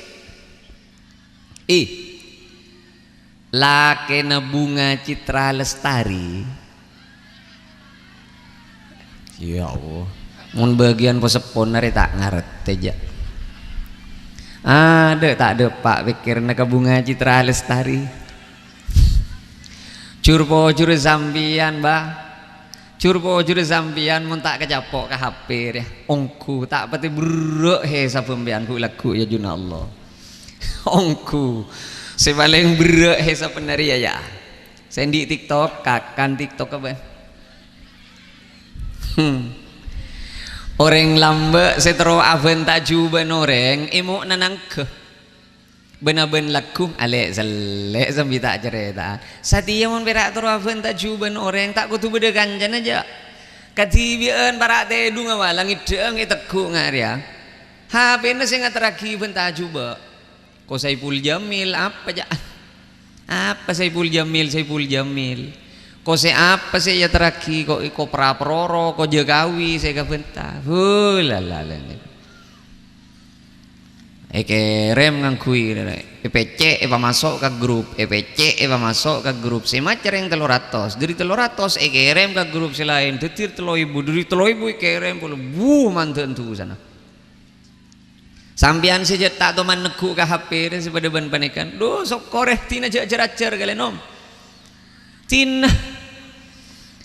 Ih, lakèna Bunga Citra Lestari. Ya Allah. Mon bâgiyân poseppona rè ta' ngartè, jâ'. Adâ' ta' dâpa' pèkkèranna ka Bunga Citra Lestari. Jur-pojurrâ sampèyan, Bah. Jur-pojurrâ sampèyan mon ta' kacapo' ka H P rèya. Ongghu, ta' patè berrâ' hèsab sampèyan ghu'-lagghu' ya, juna Allah. Ongghu. Sè palèng berrâ' hèsab bhender rèya, ya. Sè andi' TikTok, kakan TikTok apa? Hmm. Orèng lambâ' sè terro abhânta jubâ'na orèng, èmo'na nangghâ. Bân-abân lagghu, alè'-sellè' sambi ta' carèta'an. Satèya mon pèra' terro abhânta jubâ'na orèng, ta' kodhu bâdâ kancana, jâ'. Kadhibi'ân para' tèdhungnga wala ngèddhâ'âng ètegghu' nga' rèya. H P-na sè ngaterraghi bhânta jubâ'. Ko Saipul Jamil, apa, jâ'? Apa Saipul Jamil, Saipul Jamil? Ko sè apa sè èaterraghi? Ko, ko Pra Proro, ko Jakawi sè kabhânta? Huh, la, la, la, la. Èkèrèm ngangghuy, èpècè', èpamaso' ka grup, èpècè', èpamaso' ka grup. Sè maca rèng tello ratos, dâri tello ratos èkèrèm ka grup sè laèn, dâddhi tello èbu, dâri tello èbu èkèrèm polè, wuh, mandhâ'ân dusana. Sampèyan sè jâ' ta' toman negghu' ka H P rè sè padâ bân panèka, dhu, sokkorè, dina jâ' jâr-ajâr kalè, nom. Dina.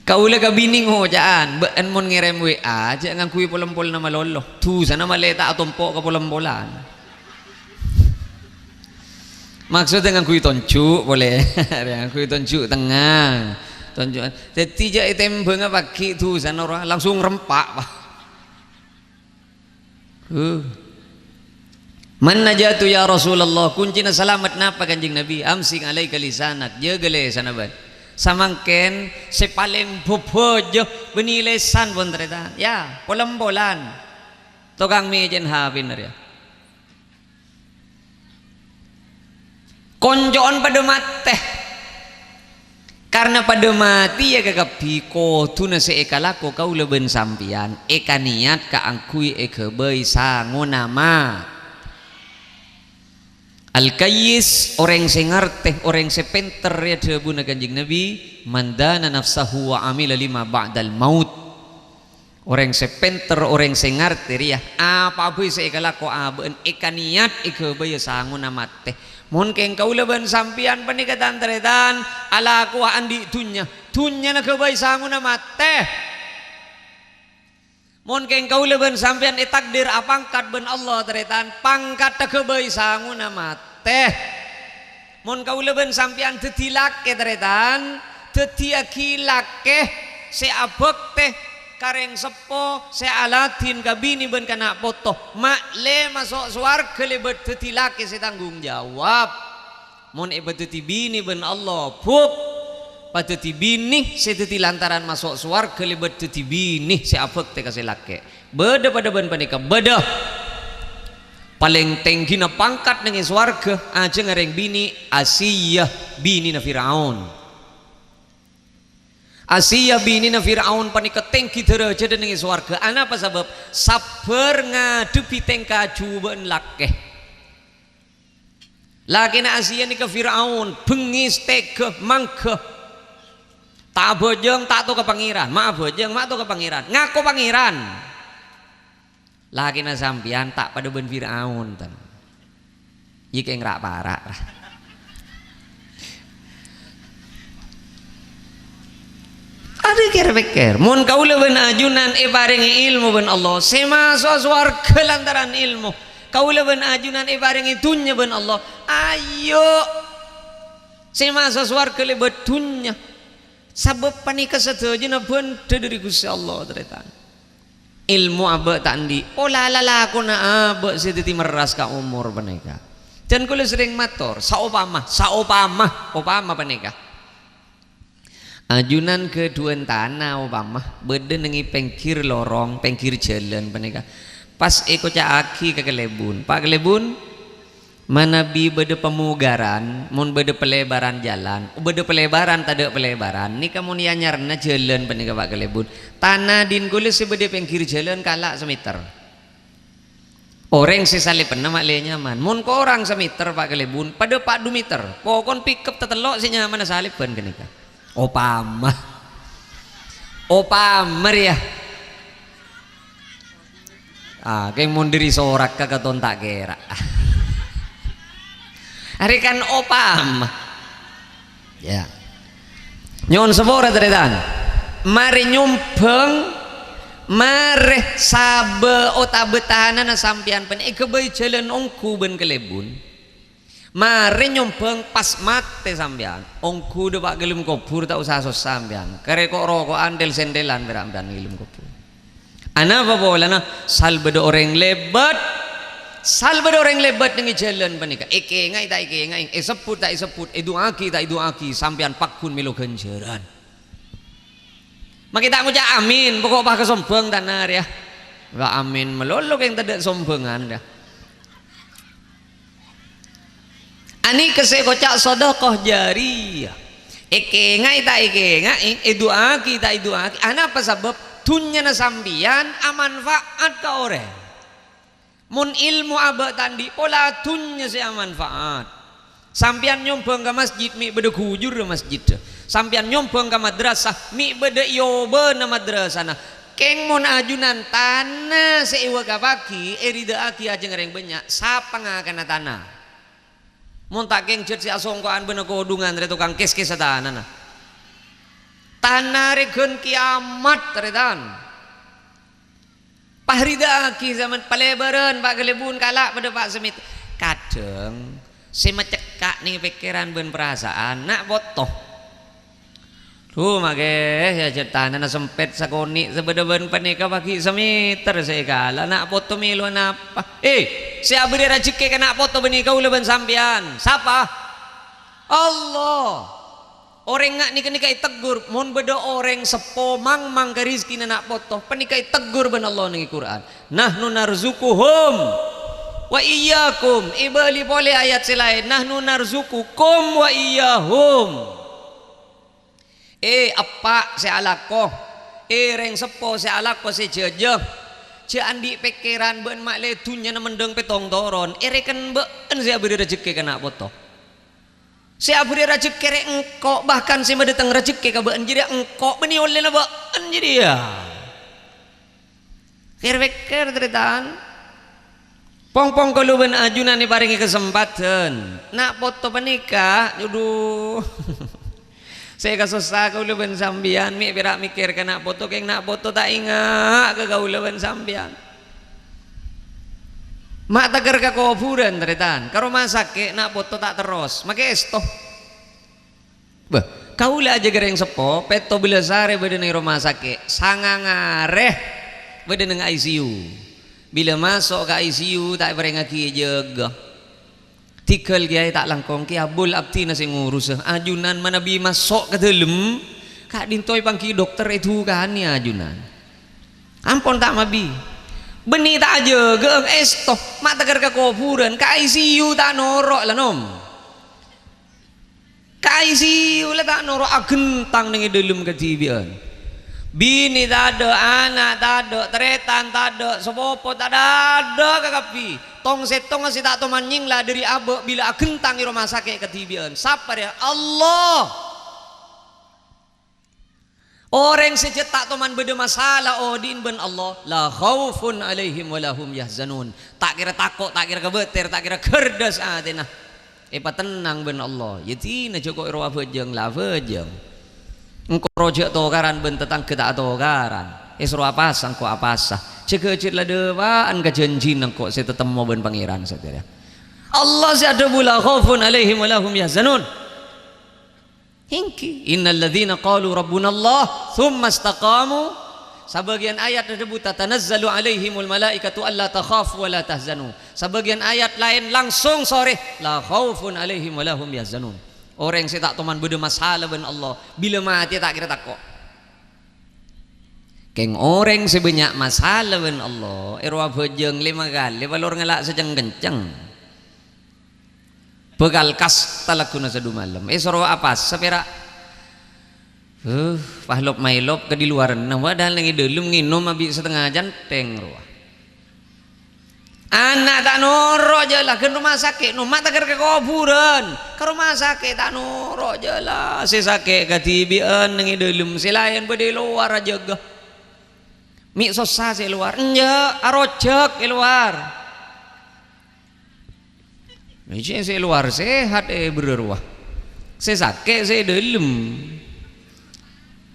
Kaulâ ka binè ngoca'an, bâ'ân mon ngèrèm W A, jâ' ngangghuy polem-polenna malolo. Dusana malè ta' atompo' ka polem-polan. Maksoddhâ ngangghuy tonju' polè. Ngangghuy tonju' tengnga. Tonju'. Dâddhi jâ' ètèmbhângnga paghi' dusana rowa, langsung rempa', Pak. Huh. "Man najatu ya Rasulullah?" Kuncina salamet napa, Kanjeng Nabi? "Amsik alaika lisanak," jâgâ lèsanna bân. Samangkèn sè palèng bhobhâjâ bânnè lèsan, pon tarètan. Ya, polem-polan. Tokang mècèn H P-na rèya. Konco'en padâ matè. Karna padâ matèya kakabbhi, kodhuna sè èkalako kaulâ bân sampèyan èkaniyat kaangghuy èghâbây sangona ma-, Al-kayyis, orèng sè ngartè, orèng sè pènter, rèya dhâbuna Kanjeng Nabi, "Man dana nafsahu wa amila lima ba'dal maut." Orèng sè pènter, orèng sè ngartè rèya, apa bhâi sè èkalako abâ'na èkaniyat èghâbâyâ sangona matè. Mon kèng kaulâ bân sampèyan panèka, tan-tarètan, alakowa andi' dhunnya, dhunnyana ghâbây sangona matè. Mon kèng kaulâ bân sampèyan ètakdir apangkat bân Allah, tarètan, pangkatta ghâbây sangona matè. Mon kaulâ bân sampèyan dhâddhi lakè, tarètan, dhâddhiyâghi lakè sè abhâktè ka rèng seppo, sè aladhin ka binè bân ka na' poto, ma'lè maso' sowarghâ lèbât dhâddhi lakè sè tanggung jawab. Mon èpadhâddhi binè bân Allah, bhuk, padhâddhi binè sè dhâddhi lantaran maso' sowarghâ lèbât dhâddhi binè sè abhâktè ka sè lakè. Bâdâ padâ bân panèka? Bâdâ. Palèng tèngghina pangkat nèng è sowarghâ, ajhângnga rèng binè, Asiyah, binèna Fir'aun. Asiyah, binèna Fir'aun, panèka tèngghi dârâjhâddhâ nèng è sowarghâ. Anapa sabâb? Sabbhâr ngadhebbhi tèngka jhubâ'ân lakè. Lakèna Asiyah nèka Fir'aun, bengngès, tèghâ, mangghâ. Ta' abhâjâng, ta' to ka Pangèran. Ma' abhâjâng, ma' to ka Pangèran. Ngako Pangèran. Lakèna sampèyan ta' padâ bân Fir'aun, tan. Iyâ kèng ra'-para', ra. Arè kèr-pèkkèr, mon kaulâ bân ajunan èparèngè èlmo bân Allah, sè maso'a sowarghâ lantaran èlmo. Kaulâ bân ajunan èparèngè dhunnya bân Allah, ayo. Sè maso'a sowarghâ lèbât dhunnya. Sabâb panèka sadhâjâna bhândhâ dâri Ghustè Allah, tarètan. Èlmo abâ' ta' andi', pola lalakonna abâ' sè dhâddhi merras ka omor panèka. Dan kaulâ serrèng mator, saopama, saopama, opama panèka. Ajunan ghâdhuwân tana opama, bâdâ nèng è pèngghir lorong, pèngghir jhâlân panèka. Pas èkoca'aghi ka kalèbun, "Pa' Kalèbun, manabi bâdâ pamogaran, mon bâdâ palèbârân jhâlân, bâdâ palèbârân tadâ' palèbârân, nèka mon èanyarana jhâlân panèka, Pa' Kalèbun, tana dhin kaulâ sè bâdâ è pèngghir jhâlân kala' samèter." Orèng sè salèbânna ma'lè nyaman. Mon korang samèter, Pa' Kalèbun, padâ pa' du mèter. Pokon pickup tatello' sè nyamana salèbân ghânèka. Opama. Opama rèya. Ah, kèng mon dâri sorak ka katon ta' kèra. Arè kan opama. Ya. Nyo'on sapora, tarètan. Marè nyombhâng, marè sabâ otabâ tanana sampèyan panèka èghâbây jhâlân ongghu bân kalèbun. Marè nyombhâng pas matè sampèyan, ongghu dâpa' ka dâlem kobhur ta' osa sossa sampèyan. Karè ko'-roko'an, tèl-sèntèlan pèra' sampèyan ka dâlem kobhur. Anapa polana? Sal bâdâ orèng lèbât, sal bâdâ orèng lèbât nèng è jhâlân panèka. Èkènga'è ta' èkènga'è, èsebbhut ta' èsebbhut, èdu'aaghi ta' èdu'aaghi, sampèyan pagghun mèlo ghânjhârân. Makè ta' ngoca' amin, pokok pas kasombhâng tana rèya. Wa amin malolo kèng tadâ' sombhângan rèya. Anèka sè èkoca' sadhâkah jariyah. Èkènga'è ta' èkènga'è, èdu'aaghi ta' èdu'aaghi. Anapa sabâb? Dhunnyana sampèyan amanfa'at ka orèng. Mon èlmo abâ' ta' andi', pola dhunnya sè amanfa'at. Sampèyan nyombhâng ka masjid, mè' bâdâ ghujurra masjiddhâ. Sampèyan nyombhâng ka madrasah, mè' bâdâ è obâna madrasana. Kèng mon ajunan tana sè èwakafaghi, èridhâ'aghi ajhângnga rèng bânnya', sapa ngakanna tana? Mon ta' kèng jhât sè asongko'an bân akodhungan rè tokang kès-kèssa tanana. Tana rè ghân kiamat, tarètan. Paridhâ'aghi zaman palèbârân, Pa' Kalèbun kala' padâ pa' samèt. Kadhâng sè macekka' nèng pèkkèran bân parasa'an, na' poto. Dhu, makè, ya, jhât tanana sempèt sakonè' sabâdâ bân panèka paghi' samèter sè èkala', na' poto mèlo napa? Eh, sè abârri' rajhekkè ka na' poto bânnè kaulâ bân sampèyan. Sapa? Allah. Orèng nga' nèka-nèka ètegghur, mon bâdâ orèng seppo mangmang ka rejhekkèna na' poto, panèka ètegghur bân Allah nèng Qur'an. "Nahnu narzuquhum wa iyyakum." Èbâli polè ayat sè laèn, "Nahnu narzuqukum wa iyyahum." Eh, eppa' sè alako, eh, rèng seppo sè alako sè jhâjâ, Jhâ' andi' pèkkèran bâ'na ma'lè dhunnyana mendhâng pètto' toron, èrèken bâ'na sè abârri' rajhekkè ka na' poto. Sè abârri' rajhekkè rè' engko', bahkan sè madâteng rajhekkè ka bâ'na jârèya engko', bânnè ollèna bâ'na jârèya. Kèr-pèkkèr, tarètan. Pong-pong kaulâ bân ajunan èparèngè kasempadhân. Na' poto panèka, judhu. Sè èkasossa kaulâ bân sampèyan, mè' pèra' mèkkèr ka na' poto, kèng na' poto ta' enga' ka kaulâ bân sampèyan. Ma' tagher ka kobhurân, tarètan. Ka roma sakè' na' poto ta' terros. Makè èsto. Bâh, kaulâ ajâgâ rèng seppo, pètto bellâs arè bâdâ neng roma sakè', sangang arè bâdâ neng I C U. Bilâ maso' ka I C U, ta' èparèngaghi èjâgâ. Tèghâl kèyaè ta' langkong, kèya abul abdhina sè ngorusa. Ajunan manabi maso' ka dâlem, ka'dinto èpangghi dokter èdukanè ajunan. Ampon ta' mabi. Bânnè ta' ajâgâ, èsto, ma' tagher ka kobhurân, ka I C U ta' noro' la, nom. Ka I C U la ta' noro' aghentang neng è dâlem kadhibi'ân. Binè tadâ', ana' tadâ', tarètan tadâ', sapopo tadâ', tadâ' kakabbhi. Tong-sèttongnga sè ta' toman nyèngla dâri abâ' bilâ aghentang è roma sakè' kadhibi'ân. Sapa rèya? Allah. Orèng sè jhât ta' toman bâdâ masala odi'na bân Allah, "La khaufun 'alaihim wa la hum yahzanun." Ta' kèra tako', ta' kèra kabâtèr, ta' kèra ghârdhâs atèna. Èpatennang bân Allah. Yâ dinah jhâ' ko' èro abhâjâng, la abhâjâng. Engko' rowa jhâ' tokaran bân tatangghâ ta' atokaran. Èsoro apasa engko' apasa. Jhâ' ghâjhât la dâpa'an ka jhânjhina engko' sè tatemmo bân Pangèran sadhâjâ. Allah sè adhâbu, "La khaufun 'alaihim wa la hum yahzanun." Èngghi, "Innal ladzina qalu rabbunallah, tsumma istaqamu." Sabâgiyân ayat adhâbu, "Tatanazzalu 'alaihimul malaikatu alla takhafu wa la tahzanu." Sabâgiyân ayat laèn langsung sorè, "La khaufun 'alaihim wa la hum yahzanun." Orèng sè ta' toman bâdâ masala bân Allah, bilâ matè ta' kèra tako'. Kèng orèng sè bânnya' masala bân Allah, èro abhâjâng lèma kalè, palor ngala' sè ceng-kenceng. Bhâkal kasta lagghuna sadhumalem. Èsoro apasa pèra'. Huh, pahlop-maèlop ka di luwaranna. Padahal neng è dâlem ngènom abi' satengnga cantèng rowa. Ana' ta' noro' jâ' la, ghân roma sakè', no, ma' tagher ka kobhurân. Ka roma sakè' ta' noro' jâ' la. Sè sakè' kadhibi'ân neng è dâlem, sè laèn bâdâ è lowar ajâgâ. Mè' sossa sè è lowar. Enjâ', arojhâk è lowar. Mè' sè è lowar sehat è bârâ rowa. Sè sakè' sè è dâlem.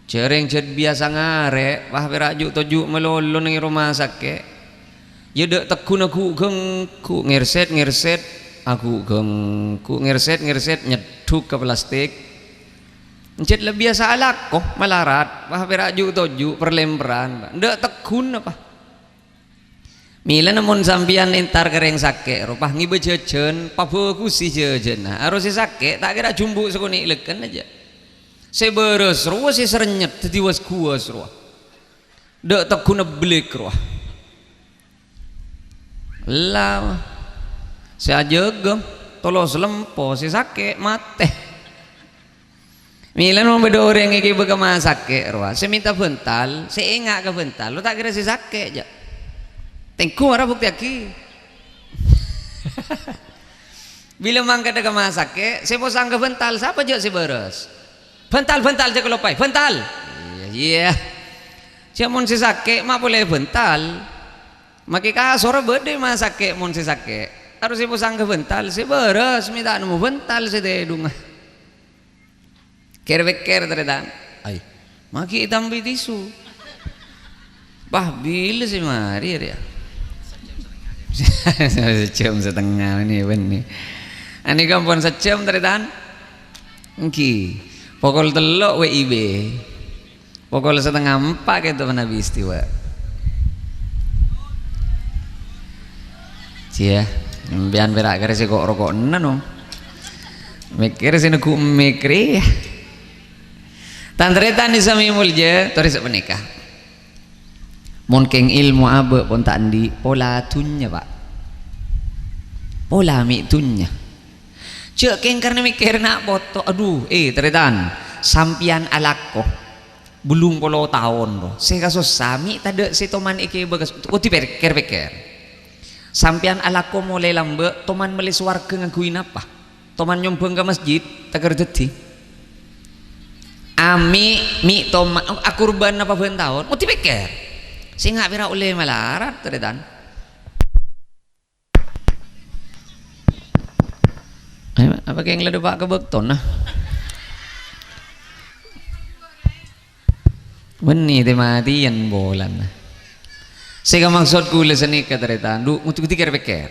Jhârèng jhât biyasa ngarè', wah, pèra' ju'-toju' malolo neng è roma sakè'. Yâ dâ' tegghuna ghu'-ghângghu', ngèrsèt-ngèrsèt, aghu'-ghângghu', ngèrsèt-ngèrsèt, nyeddhuk ka plastik. Jhât la biyasa alako, malarat, wah, pèra' ju'-toju', parlèmpèran, dâ' tegghuna, pa. Mèlana mon sampèyan entar ka rèng sakè', rowa ngibâ jhâjhân, pabhâghusi jhâjhânna. Aro sè sakè', ta' kèra jumbu' sakonè' lèkèn ajâ. Sè bârâs rowa sè sèrnyet, dhâddhi was-ghuwas rowa. Dâ' tegghuna bellek rowa. Ella, sè ajâgâ, tolos lempo, sè sakè', matè. Mèlana mon bâdâ orèng èghibâ ka roma sakè' rowa, sè mènta bhântal, sè enga' ka bhântal, lo ta' kèra sè sakè', jâ'. Tèngghu mara buktèyaghi. Bilâ mangkadhâ ka roma sakè', sè posang ka bhântal, sapa jâ' sè bârâs? Bhântal, bhântal, jâ' kaloppaè, bhântal! Iyâ, iyâ. Jâ' mon sè sakè', ma' polè bhântal. Makè kasorra bâdâ è roma sakè' mon sè sakè'. Aro sè posang ka bhântal, sè bârâs, mè' ta' nemmo bhântal sè tèdhungnga. Kèr-pèkkèr, tarètan. Ay, maghi ètambâi tisu. Wah, bilâ sè marè, rèya? Sajjhâm satengnga nè, bânnè. Anèka ampon sajjhâm, tarètan? Èngghi. Pokol tello' W I B. Pokol satengnga empa' kèto manabi istiwa. Iyâ, sampèyan pèra' karè sè ko'-roko'na, no. Mèkkèrè sè neggu' mèkkèrè, yâ. Tan-tarètan sè samè molja, torè sapanèka. Mon kèng èlmo abâ' pon ta' andi', pola dhunnya, Pa'. Pola mè' dhunnya. Jâ' kèng karna mèkkèrè na' poto. Adu, eh, tarètan, sampèyan alako. Bâllung polo taon, ro. Sè kasossa, mè' tadâ' sè toman èkèbâ ka, kodhu pèkkèr-pèkkèr. Sampèyan alako molaè lambâ', toman mellè sowarghâ ngangghuy napa? Toman nyombhâng ka masjid, takèr dhâddhi. Amè', mè' toman, akurbân napa bân taon? Kodhu pèkkèr. Sènga' pèra' ollè malarat, tarètan. Ayo, apa kèng la dâpa' ka bâktona? Bânnè tè-matèyan polana. Sè kamaksod kaulâ sanèka, tarètan, du, ngodhu dikèr-pèkkèr.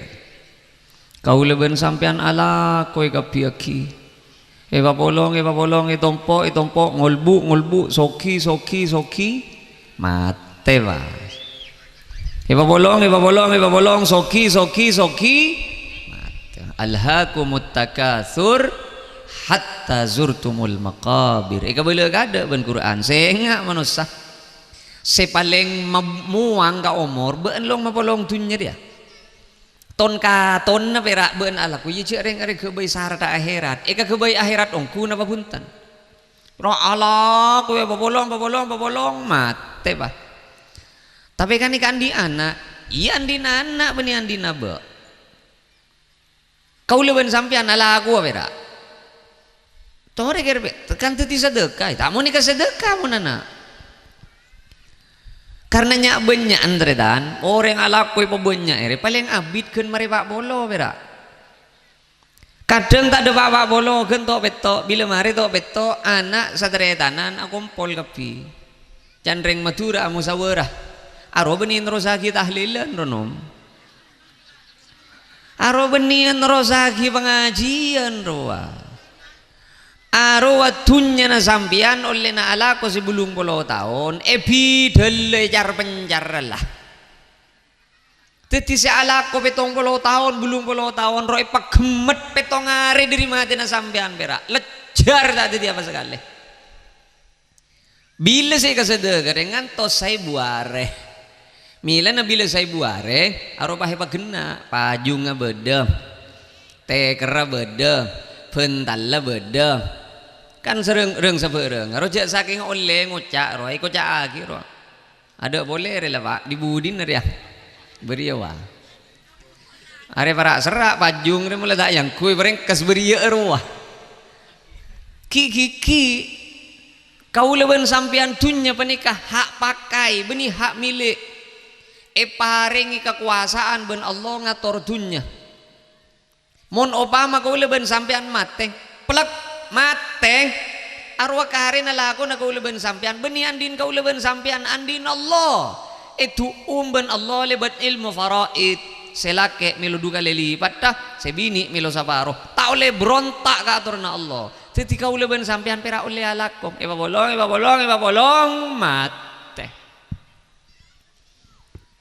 Kaulâ bân sampèyan alako èkabbhiyâghi. Èpapolong, èpapolong, ètompo', ètompo', ngolbu', ngolbu', soghi, soghi, soghi, matè, pas. Èpapolong, èpapolong, èpapolong, soghi, soghi, soghi, matè. "Alhaakumut takatsur hatta zurtumul maqabir." Èkabâlâ kaadâ' bân Qur'an. Sènga' manossa. Sè palèng ma-, mowang ka omor, bâ'na long mapolong dhunnya rèya. Ton-katonna pèra' bâ'na alako, iyâ jhâ' rèng-orèng ghâbây saratta aherat. Èkaghâbây aherat ongghu napa bhunten? Ra alako, èpapolong, papolong, papolong, matè, pas. Tapè kan èka andi' ana', iyâ andi'na ana' bânnè andi'na abâ'. Kaulâ bân sampèyan alakowa pèra'. Torè kèr-, kan dhâddhi sadâka, ta' mon èka sadâka mon ana'. Karna nya'-bânnya'an, tarètan, orèng alako èpabânnya' rè, palèng abit ghân marè pa' polo pèra'. Kadhâng ta' dâpa' pa' polo, ghân to'-pètto', bilâ marè to'-pètto', ana' satarètanan akompol kabbhi. Can rèng Madhurâ amosawarah. Arowa bânnè nerrossaghi tahlilan, ro, Nom. Arowa bânnè nerrossaghi pangajiyân, rowa. Arowa dhunnyana sampèyan ollèna alako sè bâllung polo taon, èbidhâllâ ècar-pencar la. Dhâddhi sè alako pèttong polo taon, bâllung polo taon, rowa èpaghemmet pèttong arè dâri matèna sampèyan pèra'. Lèjjhâr ta' dhâddhi apa sakalè. Bilâ sè èkasadâ karè ngantos saèbu arè. Mèlana bilâ saèbu arè, arowa èpaghenna', pajungnga bâdâ, tèkèrra bâdâ, bhântalla bâdâ. Kan sareng rèng-sabârâng, arowa jhâ' sakèng ollè ngoca' rowa, èkoca'aghi rowa. Adâ' polè rè la, Pa', dhi-budhina rèya. Bâriyâ, wa. Arè para' serra', pajung rè mola ta' èyangghuy, parèngkes bâriyâ'â rowa. Ghi'-ghi'-ghi', kaulâ bân sampèyan dhunnya panèka ha' pakaè, bânnè ha' mèlè. Èparèngè kakobâsaan bân Allah ngator dhunnya. Mon opama kaulâ bân sampèyan matè, plek, matè, arowa karèna lakona kaulâ bân sampèyan, bânnè andi'na kaulâ bân sampèyan, andi'na Allah. Èdu'um bân Allah lèbât èlmo faraid. Sè lakè' mèlo du kalè lipatta, sè binè' mèlo saparo. Ta' ollè bronta' ka atoranna Allah. Dhâddhi kaulâ bân sampèyan pèra' ollè alako. Èpapolong, èpapolong, èpapolong, matè.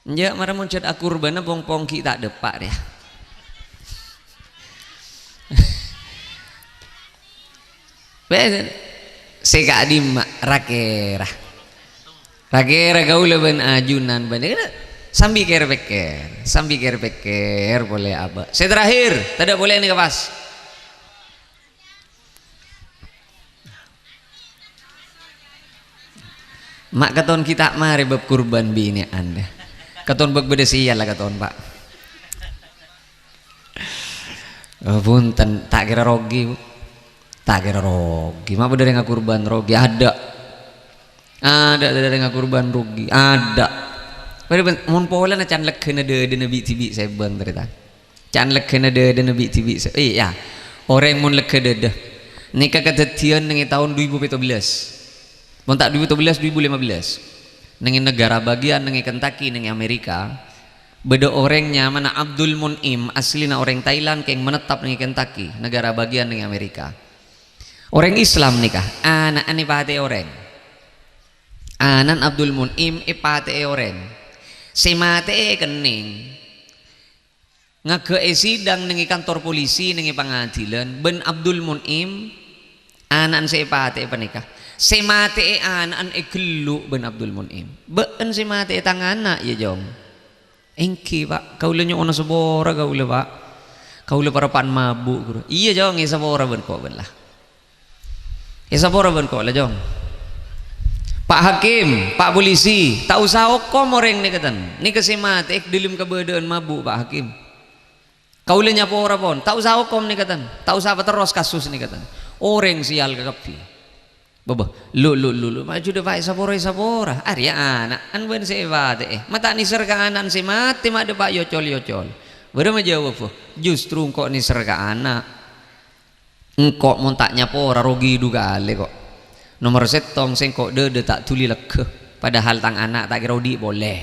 Enjâ', mara mon jhât akurbâna pong-pong ghi' ta' dâpa' rèya. Bâ, sè ka'dimma, ra-kèra. Ra-kèra kaulâ bân ajunan bân, sambi kèr-pèkkèr, sambi kèr-pèkkèr polè abâ'. Sè terakhir, tadâ' polè nèka pas. Ma' katon ghi' ta' marè bab kurban binè'an, dâ. Katon bâk bâdâ sèyalla katon, Pa'. Oh, bhunten, ta' kèra rogi, Bu. Ta' kèra rogi. Ma' bâdâ rèng akurban rogi? Adâ'. Adâ', adâ' rèng akurban rogi. Adâ'. Padâ bân-, mon polana can leggâna dâdâna bi'-dhibi' sèbâng, tarètan. Can leggâna dâdâna bi'-dhibi' sè-, iyâ. Orèng mon leggâ dâdâ. Nèka kadhâddhiyân nèng è taon du èbu pètto bellâs. Mon ta' du èbu pètto bellâs, du èbu lèma bellâs. Nèng è naghârâ bâgiyân nèng è Kentucky, nèng è Amerika, bâdâ orèng nyamana Abdul Mun'im, aslina orèng Thailand, kèng menetap nèng è Kentucky, naghârâ bâgiyân nèng è Amerika. Orèng Islam nèka, ana'na èpatè'è orèng. Ana'na Abdul Mun'im èpatè'è orèng. Sè matè'è kennèng. Ngaghâ'è sidang nèng è kantor polisi nèng è pangadilan, bân Abdul Mun'im, ana'na sè èpatè'è panèka. Sè matè'è ana'na èghellu' bân Abdul Mun'im. "Bâ'na sè matè'è tang ana', yâ, Jong?" "Èngghi, Pa'. Kaulâ nyo'ona sapora kaulâ, Pa'. Kaulâ parappa'na mabu', ghuru." "Iyâ, Jong, èsapora bân ko' bân la." Èsapora bân ko' la, Jong. Pak Hakim, Pak Polisi, ta' osa okom orèng nèka, tan. Nèka sè matè è dhâlem kabâdâ'ân mabu', Pak Hakim. Kaulâ nyapora, pon. Ta' osa okom nèka, tan. Ta' osa paterros kasus nèka, tan. Orèng sial kakabbhi. Bâbâ, lu, lu, lu, lu, maju dâ' paè sapora-sapora. Arèya ana'na bân sè èpatè'è. Ma' ta' nèser ka ana'na sè matè, ma' dâ' pa' yocol-yocol. Bârâmma jâwâbbhâ? Justru engko' nèser ka ana'. Engko' mon ta' nyapora rogi du kalè, ko'. Nomer sèttong, sèngko' dâdâ ta' dhuli lèghâ, padahal tang ana' ta' kèra odi' polè.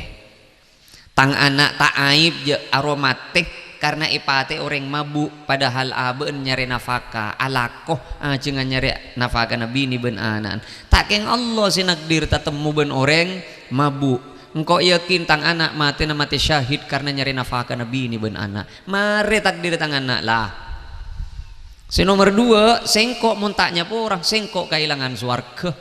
Tang ana' ta' aib jâ' arowa matè karna èpatè'è orèng mabu', padahal abâ'na nyarè nafaka, alako ajhângan nyarè nafakana binè bân ana'na. Ta' kèng Allah sè nakdir tatemmo bân orèng mabu'. Engko' yakin tang ana' matèna matè syahid karna nyarè nafakana binè bân ana'. Marè takdirra tang ana', la. Sè nomer duwâ', sèngko' mon ta' nyapora, sèngko' kaèlangan sowarghâ.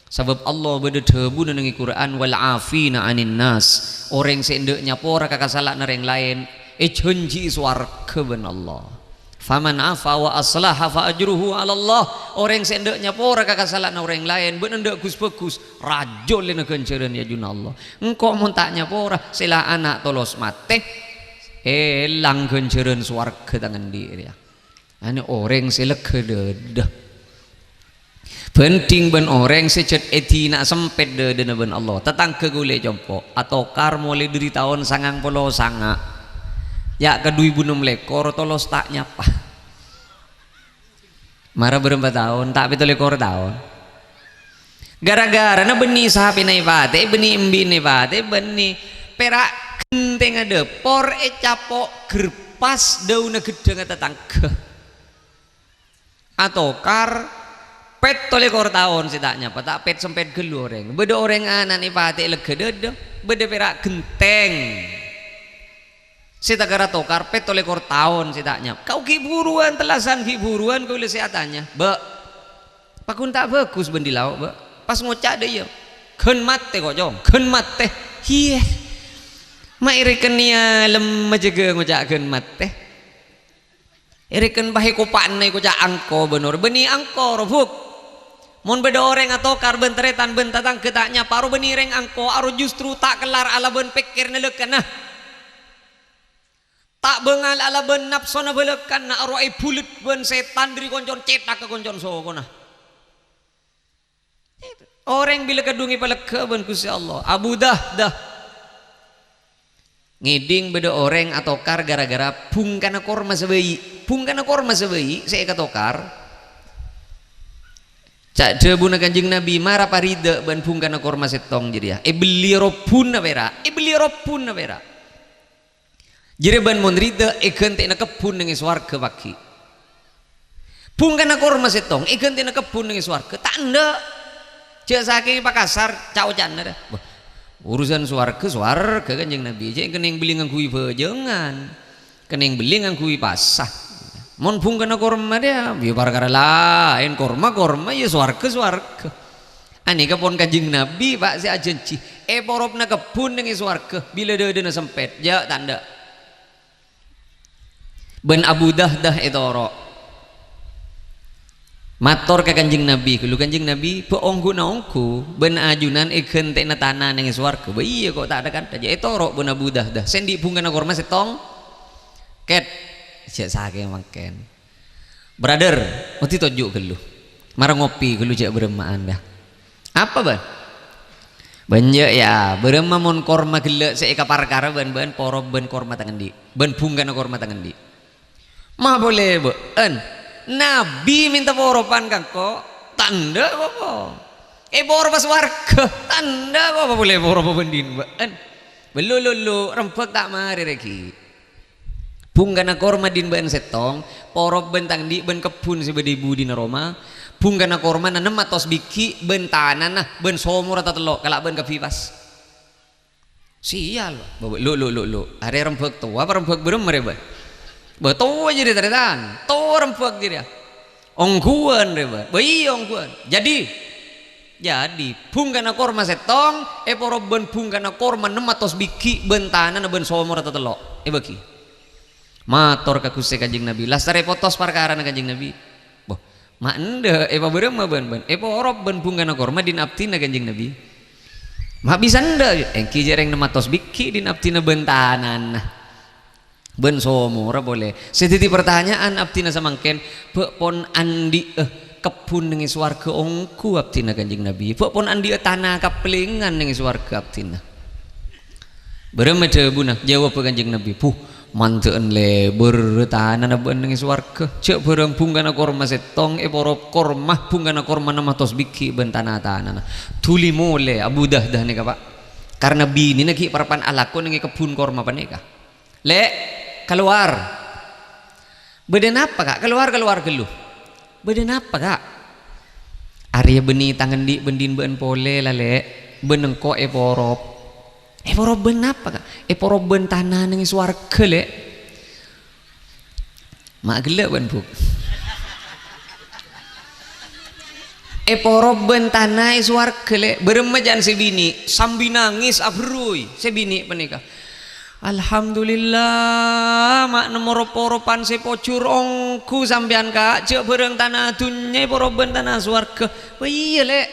Sabâb Allah bâdâ dhâbuna neng è Qur'an, "Wal 'afina 'anin nas." Orèng sè endâ' nyapora ka kasala'anna orèng laèn, èjhânjhi'i sowarghâ bân Allah. "Faman 'afa wa aslaha fa ajruhu 'alallah." Orèng sè endâ' nyapora ka kasala'anna orèng laèn, bân endâ' gus-bhâgus, rajâ ollèna ghânjhârân è ajunanna Allah. Engko' mon ta' nyapora, sè la ana' tolos matè, èlang ghânjhârân sowarghâ tang andi' rèya. Anè orèng sè lèghâ dâdâ. Bhânding bân orèng sè jhât èdina sempèt dâdâna bân Allah. Tatangghâ kaulâ è compo', atokar molaè dâri taon sangang polo sanga'. Ya' ka du èbu ennem lèkor tolos ta' nyapa. Mara bârâmpa taon? Ta' pètto lèkor taon. Ghârâ-ghârâna bânnè sapèna èpatè'è, bânnè embi'na èpatè'è, bânnè pèra' ghentèngnga dâpor ècapo' gerpas dâunna ghâddhângnga tatangghâ. Atokar pètto lèkor taon sè ta' nyapa, ta' pèt-sempèt ghâllu orèng. Bâdâ orèng ana'na èpatè'è lèghâ dâdâ, bâdâ pèra' ghentèng. Sè ta' kèra tokar pètto lèkor taon sè ta' nyap-, kau ghi' buruwân, tellasan ghi' buruwân, kaulâ sè atanya, "Bâ', pakon ta' bhâghus bân dhi lao', Bâ'?" Pas ngoca' dâ' iyâ, "Ghân matè, ko', Cong, ghân matè." Iyâ. Ma' èrèken nèyalem ajâgâ ngoca' ghân matè. Èrèken bhâi kopa'na èkoca' angko bân orèng, bânnè angko robuk. Mon bâdâ orèng atokar bân tarètan bân tatangghâ ta' nyapa, aro bânnè rèng angko, aro justru ta' kellar alabân pèkkèrra bâlâkana. Ta' bângal alabân napsona bâlâkana, aro èbulât bân sètan dâri koncon cèthak ka koncon sokona. Orèng bilâ kadhung èpalèghâ bân Ghustè Allah. Abu Dahdah ngèdhing bâdâ orèng atokar ghârâ-ghârâ bhungkana korma sè bâi'. Bhungkana korma sè bâi' sè èkatokar. Ca' dhâbuna Kanjeng Nabi, mara parida bân bhungkana korma sèttong jârèya. Èbelliyâ robbhuna pèra', èbelliyâ robbhuna pèra'. Jârèya bân mon rida èghântè'na kebbhun neng è sowarghâ paghi'. Bhungkana korma sèttong èghântè'na kebbhun neng è sowarghâ, ta' endâ'. Jâ' sakèng pakasar ca'-oca'na, ra. Wah, urusan sowarghâ, sowarghâ Kanjeng Nabi. Jâ' kennèng belliyâ ngangghuy bhâjângan. Kennèng belliyâ ngangghuy pasa. Mon bhungkana korma rèya, yâ parkara laèn. Korma, korma, yâ sowarghâ, sowarghâ. Anèka pon Kanjeng Nabi, Pa', sè ajhânjhi, èporopna kebbhun neng è sowarghâ, bilâ dâdâna sempèt, jâ' ta' endâ'. Bân Abu Dahdah ètoro'. Mator ka Kanjeng Nabi, "Ghâllu Kanjeng Nabi, bâ' ongghuna ongghu, bân ajunan èghântè'na tana neng è sowarghâ." "Bâ iyâ, ko' ta' dâ-kantha." Jâ' ètoro' bân Abu Dahdah, "Sè andi' bhungkana korma sèttong?" "Kèt." Jâ' sakèng mangkèn. "Brother, odi toju' ghâllu. Mara ngopi ghâllu jâ' bârâmma'an, yâ." "Apa, Bân?" "Bân jâ', yâ, bârâmma mon korma ghellâ' sè èkaparkara bân bâ'ân porop bân korma tang andi', bân bhungkana korma tang andi'?" "Ma' polè bâ'ân? Nabi mènta poropan ka engko', ta' endâ' apa-apa. Èporopa sowarghâ, ta' endâ' apa-apa polè èporopa bân dhin bâ'ân." "Bellu, lu, lu, rembhâk ta' marè rè ghi'. Bhungkana korma dhin bâ'ân sèttong, porop bân tang andi' bân kebbhun sè bâdâ è budina roma, bhungkana kormana nem atos bighi' bân tanana bân somorra tatello', kala' bâ'ân kabbhi pas." "Sial, Bâ'. Bâ', lu, lu, lu, lu. Arè rembhâk towa apa rembhâk bârâmma rè, Bâ'?" "Bâ', towa jârèya, tarètan. Towa rembhâk jârèya." "Ongghuwân rè, Bâ'?" "Bâ' iyâ, ongghuwân." "Jadi?" "Jadi, bhungkana korma sèttong èporop bân bhungkana korma nem atos bighi' bân tanana bân somorra tatello'. Èbâghi." Mator ka Ghustè Kanjeng Nabi, lastarè potos parkarana Kanjeng Nabi. Bâ', Ma' endâ', èpabârâmma bân, bân? Èporop bân bhungkana korma dhin abdhina Kanjeng Nabi. Ma' bisa endâ', èngghi jhâ' rèng nemmatos bighi' dhin abdhina bân tanana. Bân somorra polè. Sè dhâddhi partanya'an abdhina samangkèn, bâ' pon andi'â kebbhun neng è sowarghâ ongghu abdhina Kanjeng Nabi? Bâ' pon andi'â tana kapèlèngan neng è sowarghâ abdhina? Bârâmma dhâbuna, jâwâbbhâ Kanjeng Nabi, "Buh, mandhâ'ân lèbâr tanana bâ'na neng è sowarghâ. Jhâ' bhârâng bhungkana korma sèttong èporop korma, bhungkana korma nemmatos bighi' bân tana-tanana." Dhuli molè Abu Dahdah nèka, Pa'. Karna binèna ghi' parappa'na alako neng è kebbhun korma panèka. "Lè', kalowar." "Bâdâ napa, Ka'?" "Kalowar, kalowar ghâllu." "Bâdâ napa, Ka'?" "Arèya bânnè tang andi' bân dhin bâ'na polè, la, Lè'. Bân engko' èporop." "Èporop bân napa, Ka'?" "Èporop bân tana neng è sowarghâ, Lè'." Ma' ghellâ' bân, Bu'. Èporop bân tana è sowarghâ, Lè'. Bârâmma jhâ' sè binè', sambi nangès aberrui sè binè' panèka. "Alhamdulillah, ma' nemmo rop-poropan sè pojhur ongghu sampèyan, Ka'. Jhâ' bhârâng tana dhunnya èporop bân tana sowarghâ." "Wah, iyâ, Lè'.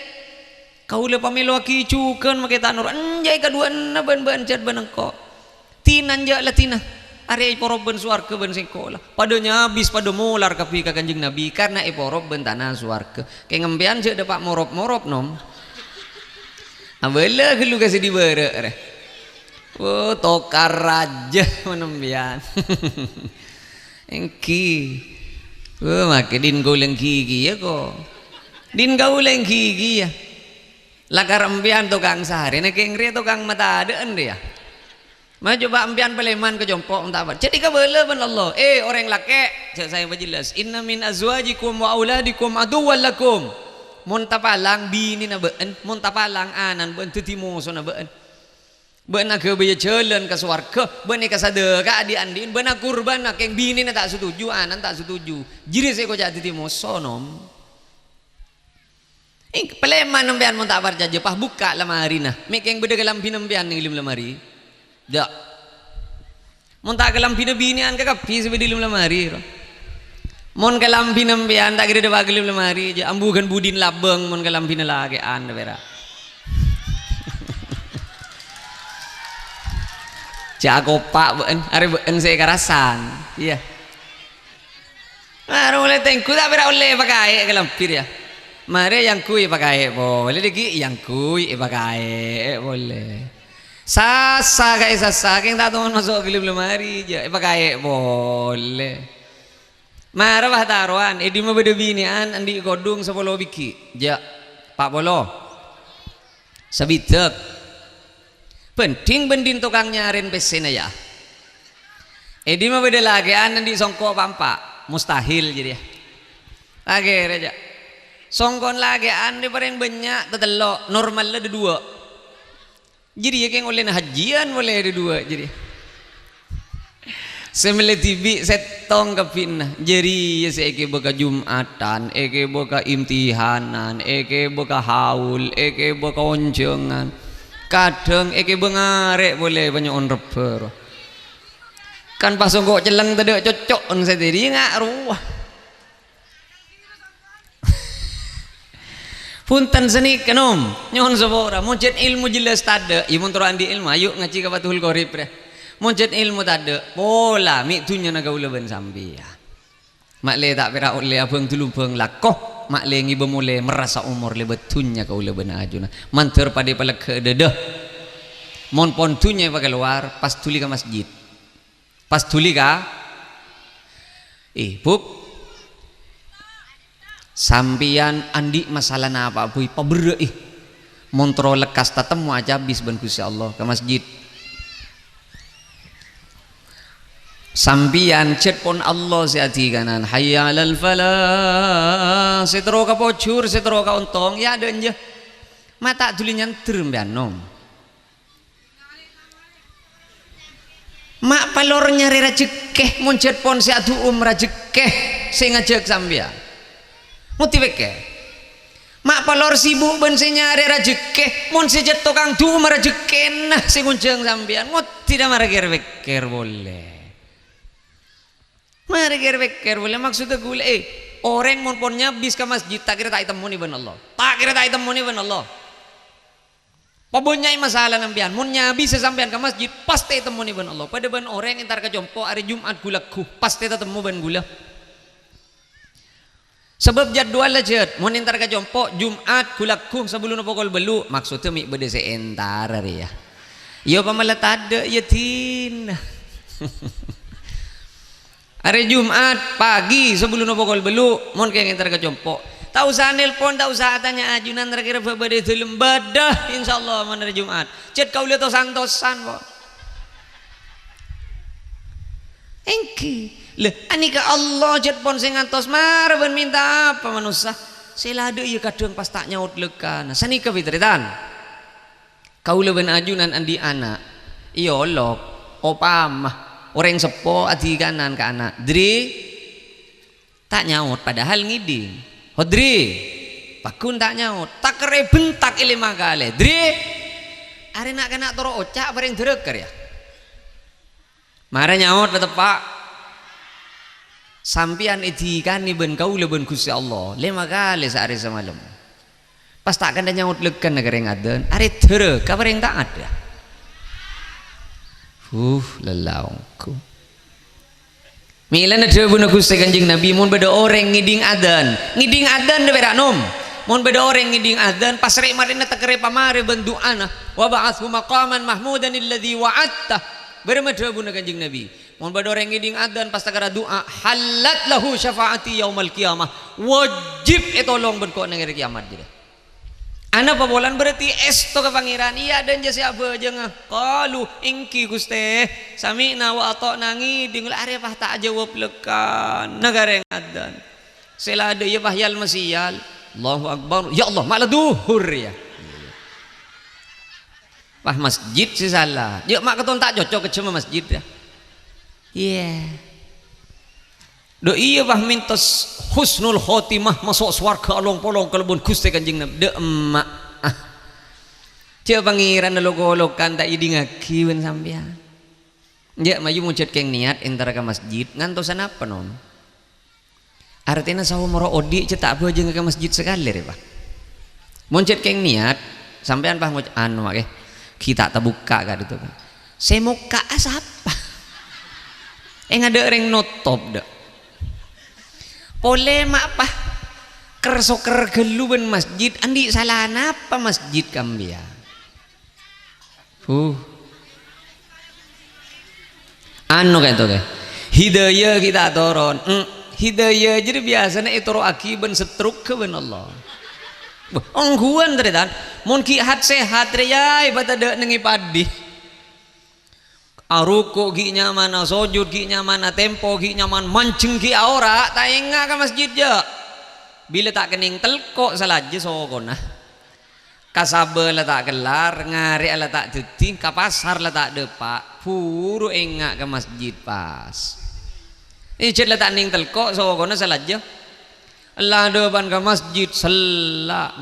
Kaulâ pamèlowaghi jhughân makè ta' noro'." "Enjâ' è kaduwâ'ânna bân bâ'na jhât bân engko'. Dhinana jhâ' la dhinana. Arèya èporop bân sowarghâ bân sèngko' la." Padâ nyabis, padâ molar kabbhi ka Kanjeng Nabi, karna èporop bân tana sowarghâ. Kèng empèyan jhâ' dâpa' morop-morop, Nom. Abâlâ ghâllu ka sè dibârâ', rè. Oh, tokar rajâ mon empèyan. Èngghi. Oh, makè dhin kaulâ èngghi kèya, ko'. Dhin kaulâ èngghi kèya. Lakar empèyan tokang sarèna, kèng rèya tokang matadâ'ân rèya. Ma' jhubâ' empèyan palèman ka compo' mon ta' par-, jadi kabâlâ bân Allah. "Eh, orèng lakè'," jhâ' saè pajhellas, "Inna min azwajikum wa auladikum aduwwan lakum." Mon tapalang binèna bâ'na, mon tapalang ana'na bâ'na dhâddhi mosona bâ'na. Bâ'na aghâbâyâ jhâlân ka sowarghâ, bâ'na èkasadhâka'a dhi'-andhi'na, bâ'na kurbhâna, kèng binèna ta' setuju, ana'na ta' setuju. Jârèya sè èkoca' dhâddhi moso, Nom. Èng-, palèman empèyan mon ta' parcajâ, pas bukka' lamarina. Mè' kèng bâdâ kalambhina empèyan neng è dâlem lamari? Jhâ'. Mon ta' kalambhina binè'an kakabbhi sè bâdâ è dâlem lamari, ro. Mon kalambhina empèyan ta' kèra dâpa' ka dâlem lamari, jhâ' ambu ghân budina labâng mon kalambhina lakè'an, pèra'. Jhâ' akopa' bâ'na, arè bâ'na sè èkarasan. Iyâ. Mara molaè tèngghu ta' pèra' ollè èpakaè kalambhi rèya. Marè èyangghuy èpakaè polè, dhâggi' èyangghuy èpakaè polè. Sassa kaè sassa, kèng ta' toman maso' ka dâlem lamari, jhâ' èpakaè polè. Mara pas tarowan, è dimma bâdâ binè'an andi' kodhung sapolo bighi', jhâ', pa' polo. Sabidhâk. Bhândhing bân dhin tokang nyarèn pèssèna, yâ. È dimma bâdâ lakè'an andi' songko' pa'-empa'? Mustahil jârèya. Akhèrra, jhâ'. Songko'na lakè'an rè parèng bânnya', tatello', normalla dhâduwâ'. Jârèya kèng ollèna hajjiyân polè dhâduwâ' jârèya. Sè mellè dhibi' sèttong kabbhina. Jârèya sè èghibâ ka Jum'atan, èghibâ ka imtihanan, èghibâ ka haul, èghibâ ka onjhângan. Kadhâng èghibâ ngarè' polè panyo'on rebbhâ, ro. Kan pas songko' cellèng tadâ' cocco'na sè dhâri nga' rowa. Bhunten sanèka, Nom. Nyo'on sapora. Mon jhât èlmo jhellas tadâ', iyâ mon terro andi' èlmo, ayo ngajhi ka Fathul Qorib, rè. Mon jhât èlmo tadâ', pola mè' dhunnyana kaulâ bân sampèyan. Ma'lè ta' pèra' ollè abâng-dulubâng lako, ma'lè ngibâ molè merrassa omor lèbât dhunnya kaulâ bân ajunan. Mandhâr padâ èpalega' dhâdhâ. Mon pon dhunnya èpakalowar, pas dhuli ka masjid. Pas dhuli ka, eh, Bu', sampèyan andi' masalah napa, Bu', paberrâ'i. Mon terro lekkas tatemmo acabis bân Ghustè Allah ka masjid. Sampèyan jhât pon Allah sè adhikanan, "Hayya 'alal falah," sè terro ka pojhur, sè terro ka ontong, yâ adâ' enjâ. Ma' ta' dhuli nyandher, sampèyan, Nom. Ma' palor nyarè rajhekkè, mon jhât pon sè adu'um rajhekkè sè ngajhâk sampèyan. Ngodhi pèkkèr. Ma' palor sibuk bân sè nyarè rajhekkè, mon sè jhât tokang du'um rajhekkèna sè ngonjhâng sampèyan. Ngodhi dâ' mara kèr-pèkkèr polè. Mara kèr-pèkkèr polè, maksodda ghulâ, eh, Orèng mon pon nyabis ka masjid, ta' kèra ta' ètemmone bân Allah. Ta' kèra ta' ètemmone bân Allah. Pabânnya'è masalah sampèyan, mon nyabis sampèyan ka masjid, pastè ètemmone bân Allah. Padâ bân orèng entar ka compo' arè Jum'at ghu-lagghu, pastè tatemmo bân ghulâ. Sabâb jadwal la, Jat. Mon entar ka compo', Jum'at ghu-lagghu sabellunna pokol bâllu', maksoddhâ mè' bâdâ sè entar arèya. Iyâ, pamala tadâ', iyâ, dinah. Arè Jum'at pagi sabellunna pokol bâllu', mon kèng entar ka compo'. Ta' osa nelpon, ta' osa atanya ajunan ra-kèra bâ-, bâdâ è dâlem, bâdâ, insyaallah, mon arè Jum'at. Jat kaulâ tos-antosan, po. Èngghi. Lha, anèka Allah jat pon sè ngantos, mara bân mènta apa manossa? Sè la adâ' iyâ kadhâng pas ta' nyaot lèkana. Sanèka, tarètan. Kaulâ bân ajunan andi' ana'. Èolok, opama orèng seppo adhikanan ka ana', "Dri," ta' nyaot, padahal ngèdhing. "Ho, Dri," paggun ta' nyaot. Takerrè bhentak è lèma kalè, "Dri!" Arè na'-kana' toro' oca' parèng dârâkèr, yâ. Mara nyaot la teppa'. Sampèyan èdhikanè bân kaulâ bân Ghustè Allah lèma kalè saarè samalem. Pas ta' kandhâ nyaot lèkana ka rèng adân, arè dârâ ka parèng ta' adâ. Huh, lalaonggu. Mèlana dhâbuna Ghustè Kanjeng Nabi, mon bâdâ orèng ngèdhing adân, ngèdhing adân dâ' pèra' nom. Mon bâdâ orèng ngèdhing adân, pas rè-marèna takerrè pamarè bân du'ana, "Wa ba'atshu maqaman mahmudan alladzi wa'adta." Bârâmma dhâbuna Kanjeng Nabi? Mon bâdâ orèng ngèdhing adân pas takerrè du'a, "Hallat lahu syafa'ati yaumal qiyamah." Wajib ètolong bân ko' neng arè kiyamat jârèya. Anapa polana berarti èsto ka Pangèran? Iyâ, adân jâ sè abhâjângnga. Qalu, "Èngghi, Ghustè. Sami'na wa ata'na, ngèdhing." La arè pas ta' ajâwâb lèkana ka rèng adân. Sè la adâ' iyâ pas yal-masiyal. Allahu Akbar. "Ya Allah, ma' la dhuhur, yâ." Pas masjid sè sala. Yâ, ma' katon ta' cocok ka jhâmma masjid, yâ. Iyâ. Dâ' iyâ, pas mènta husnul khotimah, maso' sowarghâ along-polong kalabân Ghustè Kanjeng Nabi. Dâ' emma'. Ah. Jâ' Pangèranna lo-kolokan ta' èdingngaghi bân sampèyan. Yâ, mayu mon jhât kèng niyat entara ka masjid, ngantosa napa, non? Artèna saomorra odi' jhât ta' abhâjângnga ka masjid sakalè, rè, Pa'. Mon jhât kèng niyat, sampèyan, Pa', ngoc-, anu, Ma', ghi, ghi ta' tabukka' ka'dinto, Pa'. Sè mokka'a sapa? Ènga' dâ' rèng notop, dâ'. Polè, Ma', Pa', kèr-sokèr ghâllu bân masjid, andi' sala napa masjid ka sampèyan? Huh. Anu ka'dinto, ghi. Hidayah ghi' ta' toron. Hmm. Hidayah jârèya biyasana ètoro'aghi bân sè èterrogâ bân Allah. Bâh, ongghuwân, tarètan. Mon ghi' hat-sehat, rè, yâ, èbâta dâ' neng è paddhi. Aroko' ghi' nyamana, sojud ghi' nyamana, tempo ghi' nyaman, manjheng ghi' aora, ta' ènga' ka masjid, jâ'. Bilâ ta' kennèng telko' salajâ sokona. Ka sabâ la ta' kellar, ngarè'a la ta' dhâddhi, ka pasar la ta' dâpa', buru ènga' ka masjid pas. Ijât la ta' nèng telko' sokona salajâ. La dâpan ka masjid, sella',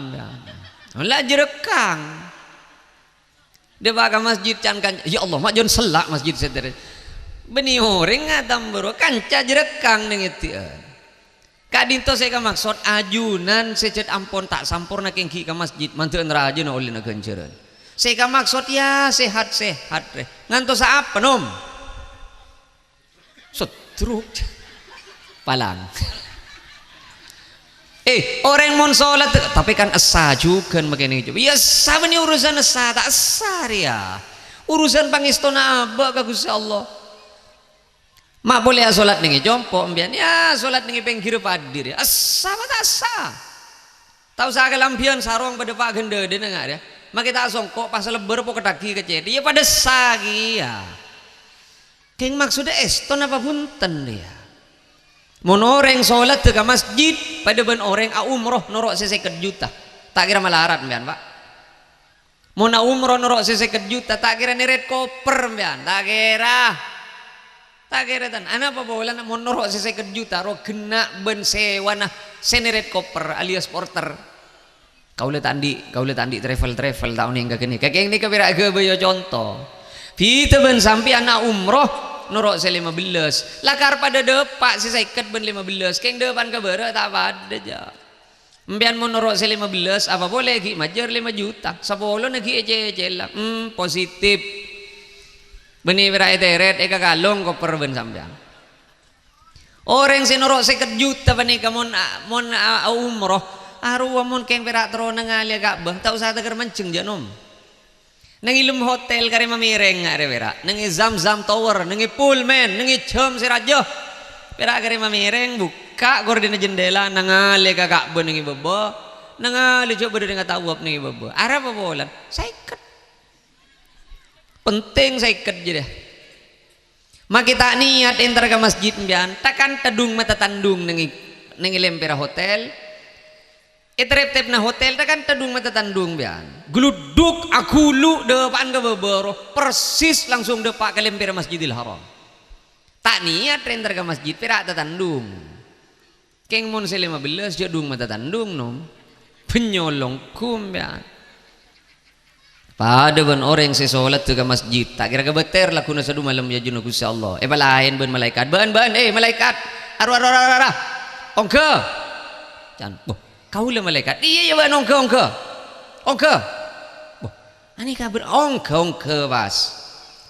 la jhârèkang. Dâpa' ka masjid can-kanca, "Ya Allah, ma' jhân sella' masjid sèdârâ." Bânnè orèng ngatam buru, kanca jhârèkang neng èddi'ân. Ka'dinto sè èkamaksod, ajunan sè jhât ampon ta' samporna kèng ghi' ka masjid, mandhâ'ân rajâna ollèna ghânjhârân. Sè èkamaksod, yâ, sehat-sehat, rè. Ngantosa apa, Nom? Sedruk. Palang. Eh, orèng mon solat, tapè kan essa jhughân makènè, coba. Yâ, essa bânnè urusan essa, ta' essa rèya. Urusan pangèstona abâ' ka Ghustè Allah. Ma' polè asolat neng è compo', sampèyan, yâ, solat neng è pèngghirrâ paddhi rèya. Essa apa ta' essa? Ta' osa kalambhiyân sarong padâ pa' ghândhâdhâna, nga' rèya. Makè ta' songko' pas lebbâr pokèddhâghi ka cèthè. Yâ, padâ essa kèya. Kèng maksoddhâ èsto napa bhunten, yâ? Mon orèng solatta ka masjid, padâ bân orèng aumroh noro' sè sèket juta. Ta' kèra malarat, sampèyan, Pa'? Mon aumroh noro' sè sèket juta, ta' kèra nèrèt koper, sampèyan. Ta' kèra. Ta' kèra, tan. Anapa polana mon noro' sè sèket juta, ro ghenna' bân sèwana sè nèrèt koper alias porter. Kaulâ ta' andi', kaulâ ta' andi' travel-travel, ta' onèng ka ghânèka. Kèng nèka pèra' ghâbâyâ conto. Bhidhâ bân sampèyan aumroh, noro' sè lèma bellâs. La karè padâ dâpa' sè sèket bân lèma bellâs. Kèng dâpa'an ka bârâ' ta' padâ, jâ. Empèyan mon noro' sè lèma bellâs, apa polè ghi' majâr lèma juta. Sapolona ghi' ècè-cèla. Hmm, positif. Bânnè pèra' ètèrèt, èkakalong koper bân sampèyan. Orèng sè noro' sèket juta panèka mon a-, mon a-, a-, umroh, arowa mon kèng pèra' terro nangalè Ka'bah, ta' osa tèkèr manjheng, jâ, nom. Neng è lem hotel karè mamèrèng arè pèra', neng è Zamzam Tower, neng è Pullman, neng è jhâm sè rajâ. Pèra' karè mamèrèng, bukka' gordina jendela, nangalè ka Ka'bah neng è bâbâ, nangalè jâ' bâdâ orèng atawaf neng è bâbâ. Arapa polana? Sèket. Penting sèket jârèya. Make ta' niyat entar ka masjid empèyan, ta' kan tadhung mata tandhung neng è, neng è lèmpèra hotel. È tep-tepna hotel ta' kan tadhung mata tandhung empèyan. Gluduk, aghulu, dâpa'an ka bâbâ, roh, persis langsung dâpa' ka lèmpèra Masjidil Haram. Ta' niyat entar ka masjid, pèra' tatandhung. Kèng mon sè lèma bellâs jâ' dhung mata tandhung, nom. Bânnyolong ghum, ya. Padâ bân orèng sè solatta ka masjid, ta' kèra kabâter lagghuna sadhu malem èajunna Ghustè Allah. Èpalaèn bân malaèkat, "Bân, bân, eh, malaèkat! Arowa, arowa, arowa, arowa! Ongghâ!" Can, "Boh, kaulâ malaèkat." "Iyâ, iyâ, bân, ongghâ, ongghâ! Ongghâ!" Boh, anèka bâr-, "Ongghâ, ongghâ, pas."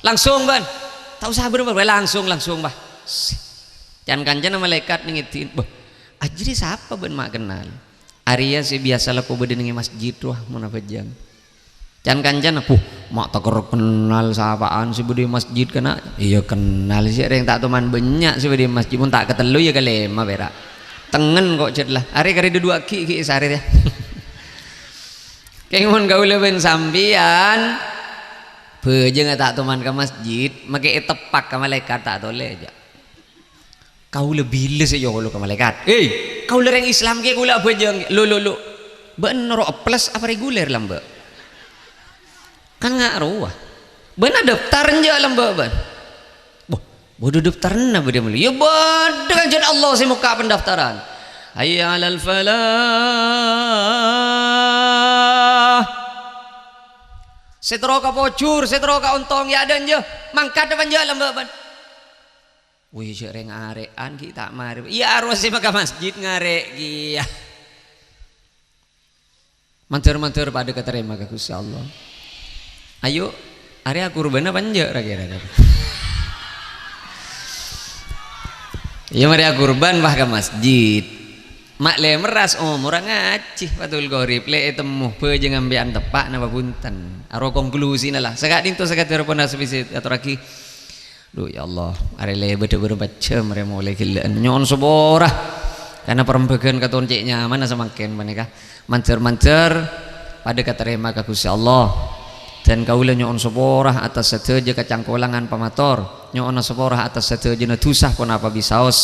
"Langsung, bân." "Ta' osa bâr-, bâr-, langsung, langsung, bah." Can-kancana malaèkat neng èdhi'in, "Boh, ajâriyâ sapa bân ma' kennal?" "Arèya sè biyasa lako bâdâ neng è masjid rowa mon abhâjâng." Can-kancana, "Buh, ma' tèkèr kennal sapa'an sè bâdâ è masjid, kana'?" "Iyâ, kennal sè rèng ta' toman bânnya' sè bâdâ è masjid, mon ta' katello iyâ kalèma pèra'. Tengngen ko' jhât la. Arè karè duduwâghi ghi' sarè, ya." Kèng mon kaulâ bân sampèyan, bhâjângnga ta' toman ka masjid, make èteppa' ka malaèkat ta' tolè, jâ. "Kaulâ bilâ sè èolok ka malaèkat?" "Hei, kaulâ rèng Islam kèya kaulâ abhâjâng." "Lo, lo, lo. Bâ'na noro' eples apa reguler lambâ'?" "Kan nga' rowa. Bâ'na daftar enjâ' lambâ' bân?" "Boh, bâdâ daftarna bâdâ mèlè." "Ya bâdâ kan jhât Allah sè mokka' pendaftaran. Hayya 'alal falah. Sè terro ka pojhur, sè terro ka ontong, ya adâ' enjâ'. Mangkat apa enjâ' lambâ' bân?" Wih, jhâ' rèng arè'an ghi' ta' marè. Iyâ, arowa sè maka masjid ngarè' kèya. Mandhâr-mandhâr padâ katarèma ka Ghustè Allah. Ayo, arèya akurbân apa enjâ' ra-kèra? Iyâ, marè akurbân, pas ka masjid. Ma' lè merras omorra ngajhi, Fathul Qorib, lè ètemmo, bhâjâng sampèyan teppa' napa bhunten. Aro konklusina la. Saka'dinto sakadhâr pon asabisi atorraghi. Duh, ya Allah, arè lè bâdâ bârâmpa jhâm arè molè ghellâ'ân. Nyo'on sapora. Karna parembhâghân katon cè' nyamana samangkèn panèka. Mandhâr-mandhâr padâ katarèma ka Ghustè Allah. Dan kaulâ nyo'on sapora atas sadhâjâ kacangkolangan pamator. Nyo'ona sapora atas sadhâjâna dhusa ponapa bisaos.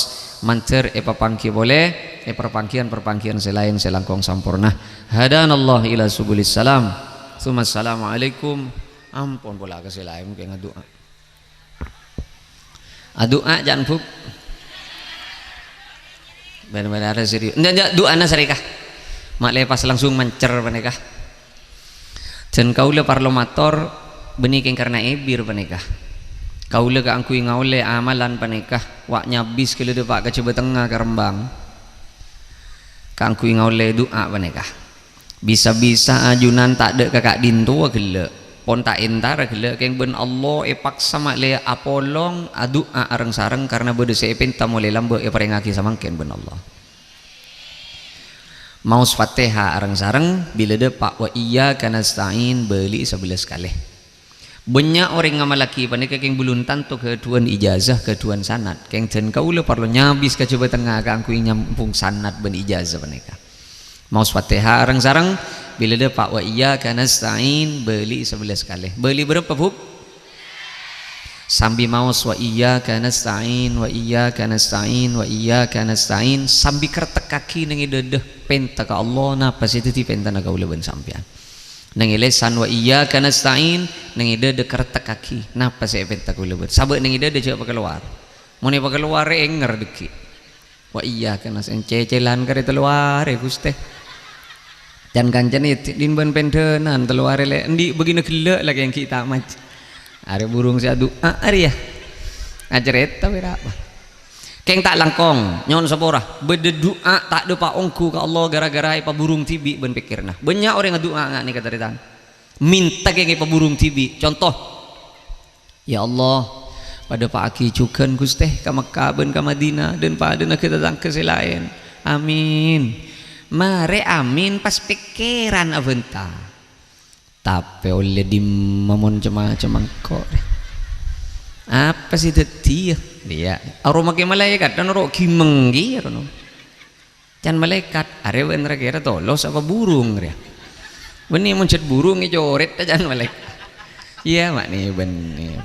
Mandhâr èpapangghi polè, è parpangghiyân-parpangghiyân sè laèn sè langkong samporna. Hadanallah ila subulis salam. Tsumma assalamualaikum. Ampon pola ka sè laèn kè ngadu'a. Adu'a, can, Bu'. Bân-bân arè serius. Enjâ', enjâ', du'ana sarèka. Ma' lè pas langsung mancer panèka. Dan kaulâ parlo mator, bânnè kèng karna èbir panèka. Kaulâ kaangghuy ngaollè amalan panèka, wa' nyabis ghellâ' dâpa' ka Jhâbâ Tengnga ka Rembang. Kaangghuy ngaollè du'a panèka. Bisa-bisa ajunan tadâ' ka ka'dintowa ghellâ', pon ta' entara ghellâ', kèng bân Allah èpaksa ma' lè apolong adu'a areng-sareng karna bâdâ sè èpènta molè lambâ' èparèngaghi samangkèn bân Allah. Maos Fatihah areng-sareng, bilâ dâpa' wa iyyaka nasta'in bâli'i sabellâs kalè. Bânnya' orèng ngamallaghi panèka kèng belum tanto ghâdhuwân ijazah, ghâdhuwân sanad. Kèng dân kaulâ parlo nyabis ka Jhâbâ Tengnga kaangghuy nyambung sanad bân ijazah panèka. Maos Fatihah areng-sareng, bilâ dâpa' wa iyyaka nasta'in, bâli'i sabellâs kalè. Bâli' bârâmpa, Bu'? Sambi maos wa iyyaka nasta'in, wa iyyaka nasta'in, wa iyyaka nasta'in, sambi kertekkaghi neng è dâdâ, pènta ka Allah, napa sè dhâddhi pèntana kaulâ bân sampèyan. Neng è lèsan wa iyyaka nasta'in, neng è dâdâ kertekkaghi, napa sè èpènta kaulâ bân. Sabâ' neng è dâdâ jhâ' pakalowar. Mon èpakalowar, ènger dâggi'. Wa iyyaka nasta'in, cècèlan karè tello arè, Ghustè. Can-kancana èdhi'in bân pèndhânan tello arè lè', endi' bâgina ghellâ' la kèng ghi' ta' maj-, arè burung sè adu'a arèya. Acarèta bârâmma? Kèng ta' langkong, nyo'on sapora. Bâdâ du'a ta' dâpa' ongghu ka Allah ghârâ-ghârâ èpabhurung dhibi' bân pèkkèranna. Bânnya' orèng adu'a nga' nèka tarètan. Mènta kèng èpabhurung dhibi'. Conto, "Ya Allah, padâpa'aghi jhughân, Ghustè, ka Mekkah bân ka Madinah, dân-padâna ghâ-, tatangghâ sè laèn. Amin." Marè amin pas pèkkèran abhânta. Tapè ollè dimma mon cem-macem engko', rè. Apa sè dhâddhiyâ? Iyâ, aromake malaèkat, kan ro' ghimeng ghi, rono. Can malaèkat, arè bân ra-kèra tolos apa burung, rè? Bânnè mon jhât burung ècorèt can malaèkat. Iyâ, ma'nè bânnè.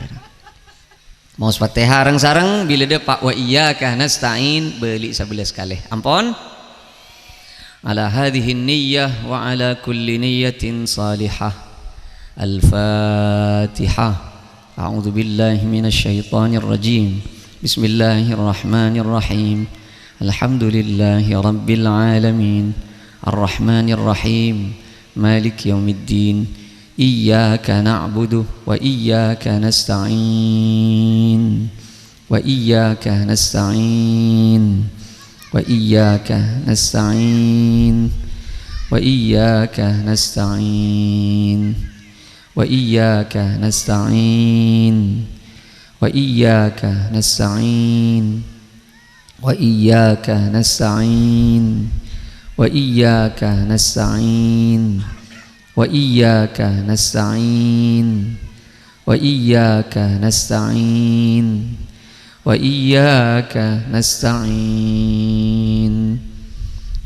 Maos Fatihah reng-sareng, bilâ dâpa' wa iyyaka nasta'in, bâli' sabellâs kalè. Ampon? Ala hadhihi niyyah wa ala kulli niyyatin salihah. Al-Fatihah. A'udzu billahi minasy syaithanir rajim. Bismillahirrahmanirrahim. Alhamdulillahi rabbil alamin. Arrahmanirrahim. Maliki yaumiddin. Iyyaka na'budu wa iyyaka nasta'in. Wa iyyaka nasta'in. Wa iyyaka nasta'in. Wa iyyaka nasta'in. Wa iyyaka nasta'in. Wa iyyaka nasta'in. Wa iyyaka nasta'in. Wa iyyaka nasta'in. Wa iyyaka nasta'in. Wa iyyaka nasta'in. Wa iyyaka nasta'in.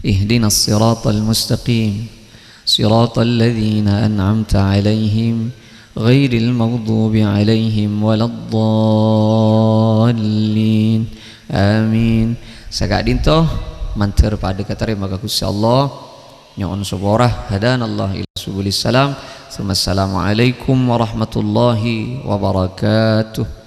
Ihdinas siratal mustaqim. Siratal ladzina an'amta 'alaihim, ghairil maghdubi 'alaihim waladdallin. Amin. Saka'dinto, mandhâr padâ katarèma ka Ghustè Allah. Nyo'on sapora. Hadanallah ila subulis salam. Tsummassalamualaikum warahmatullahi wabarakatuh.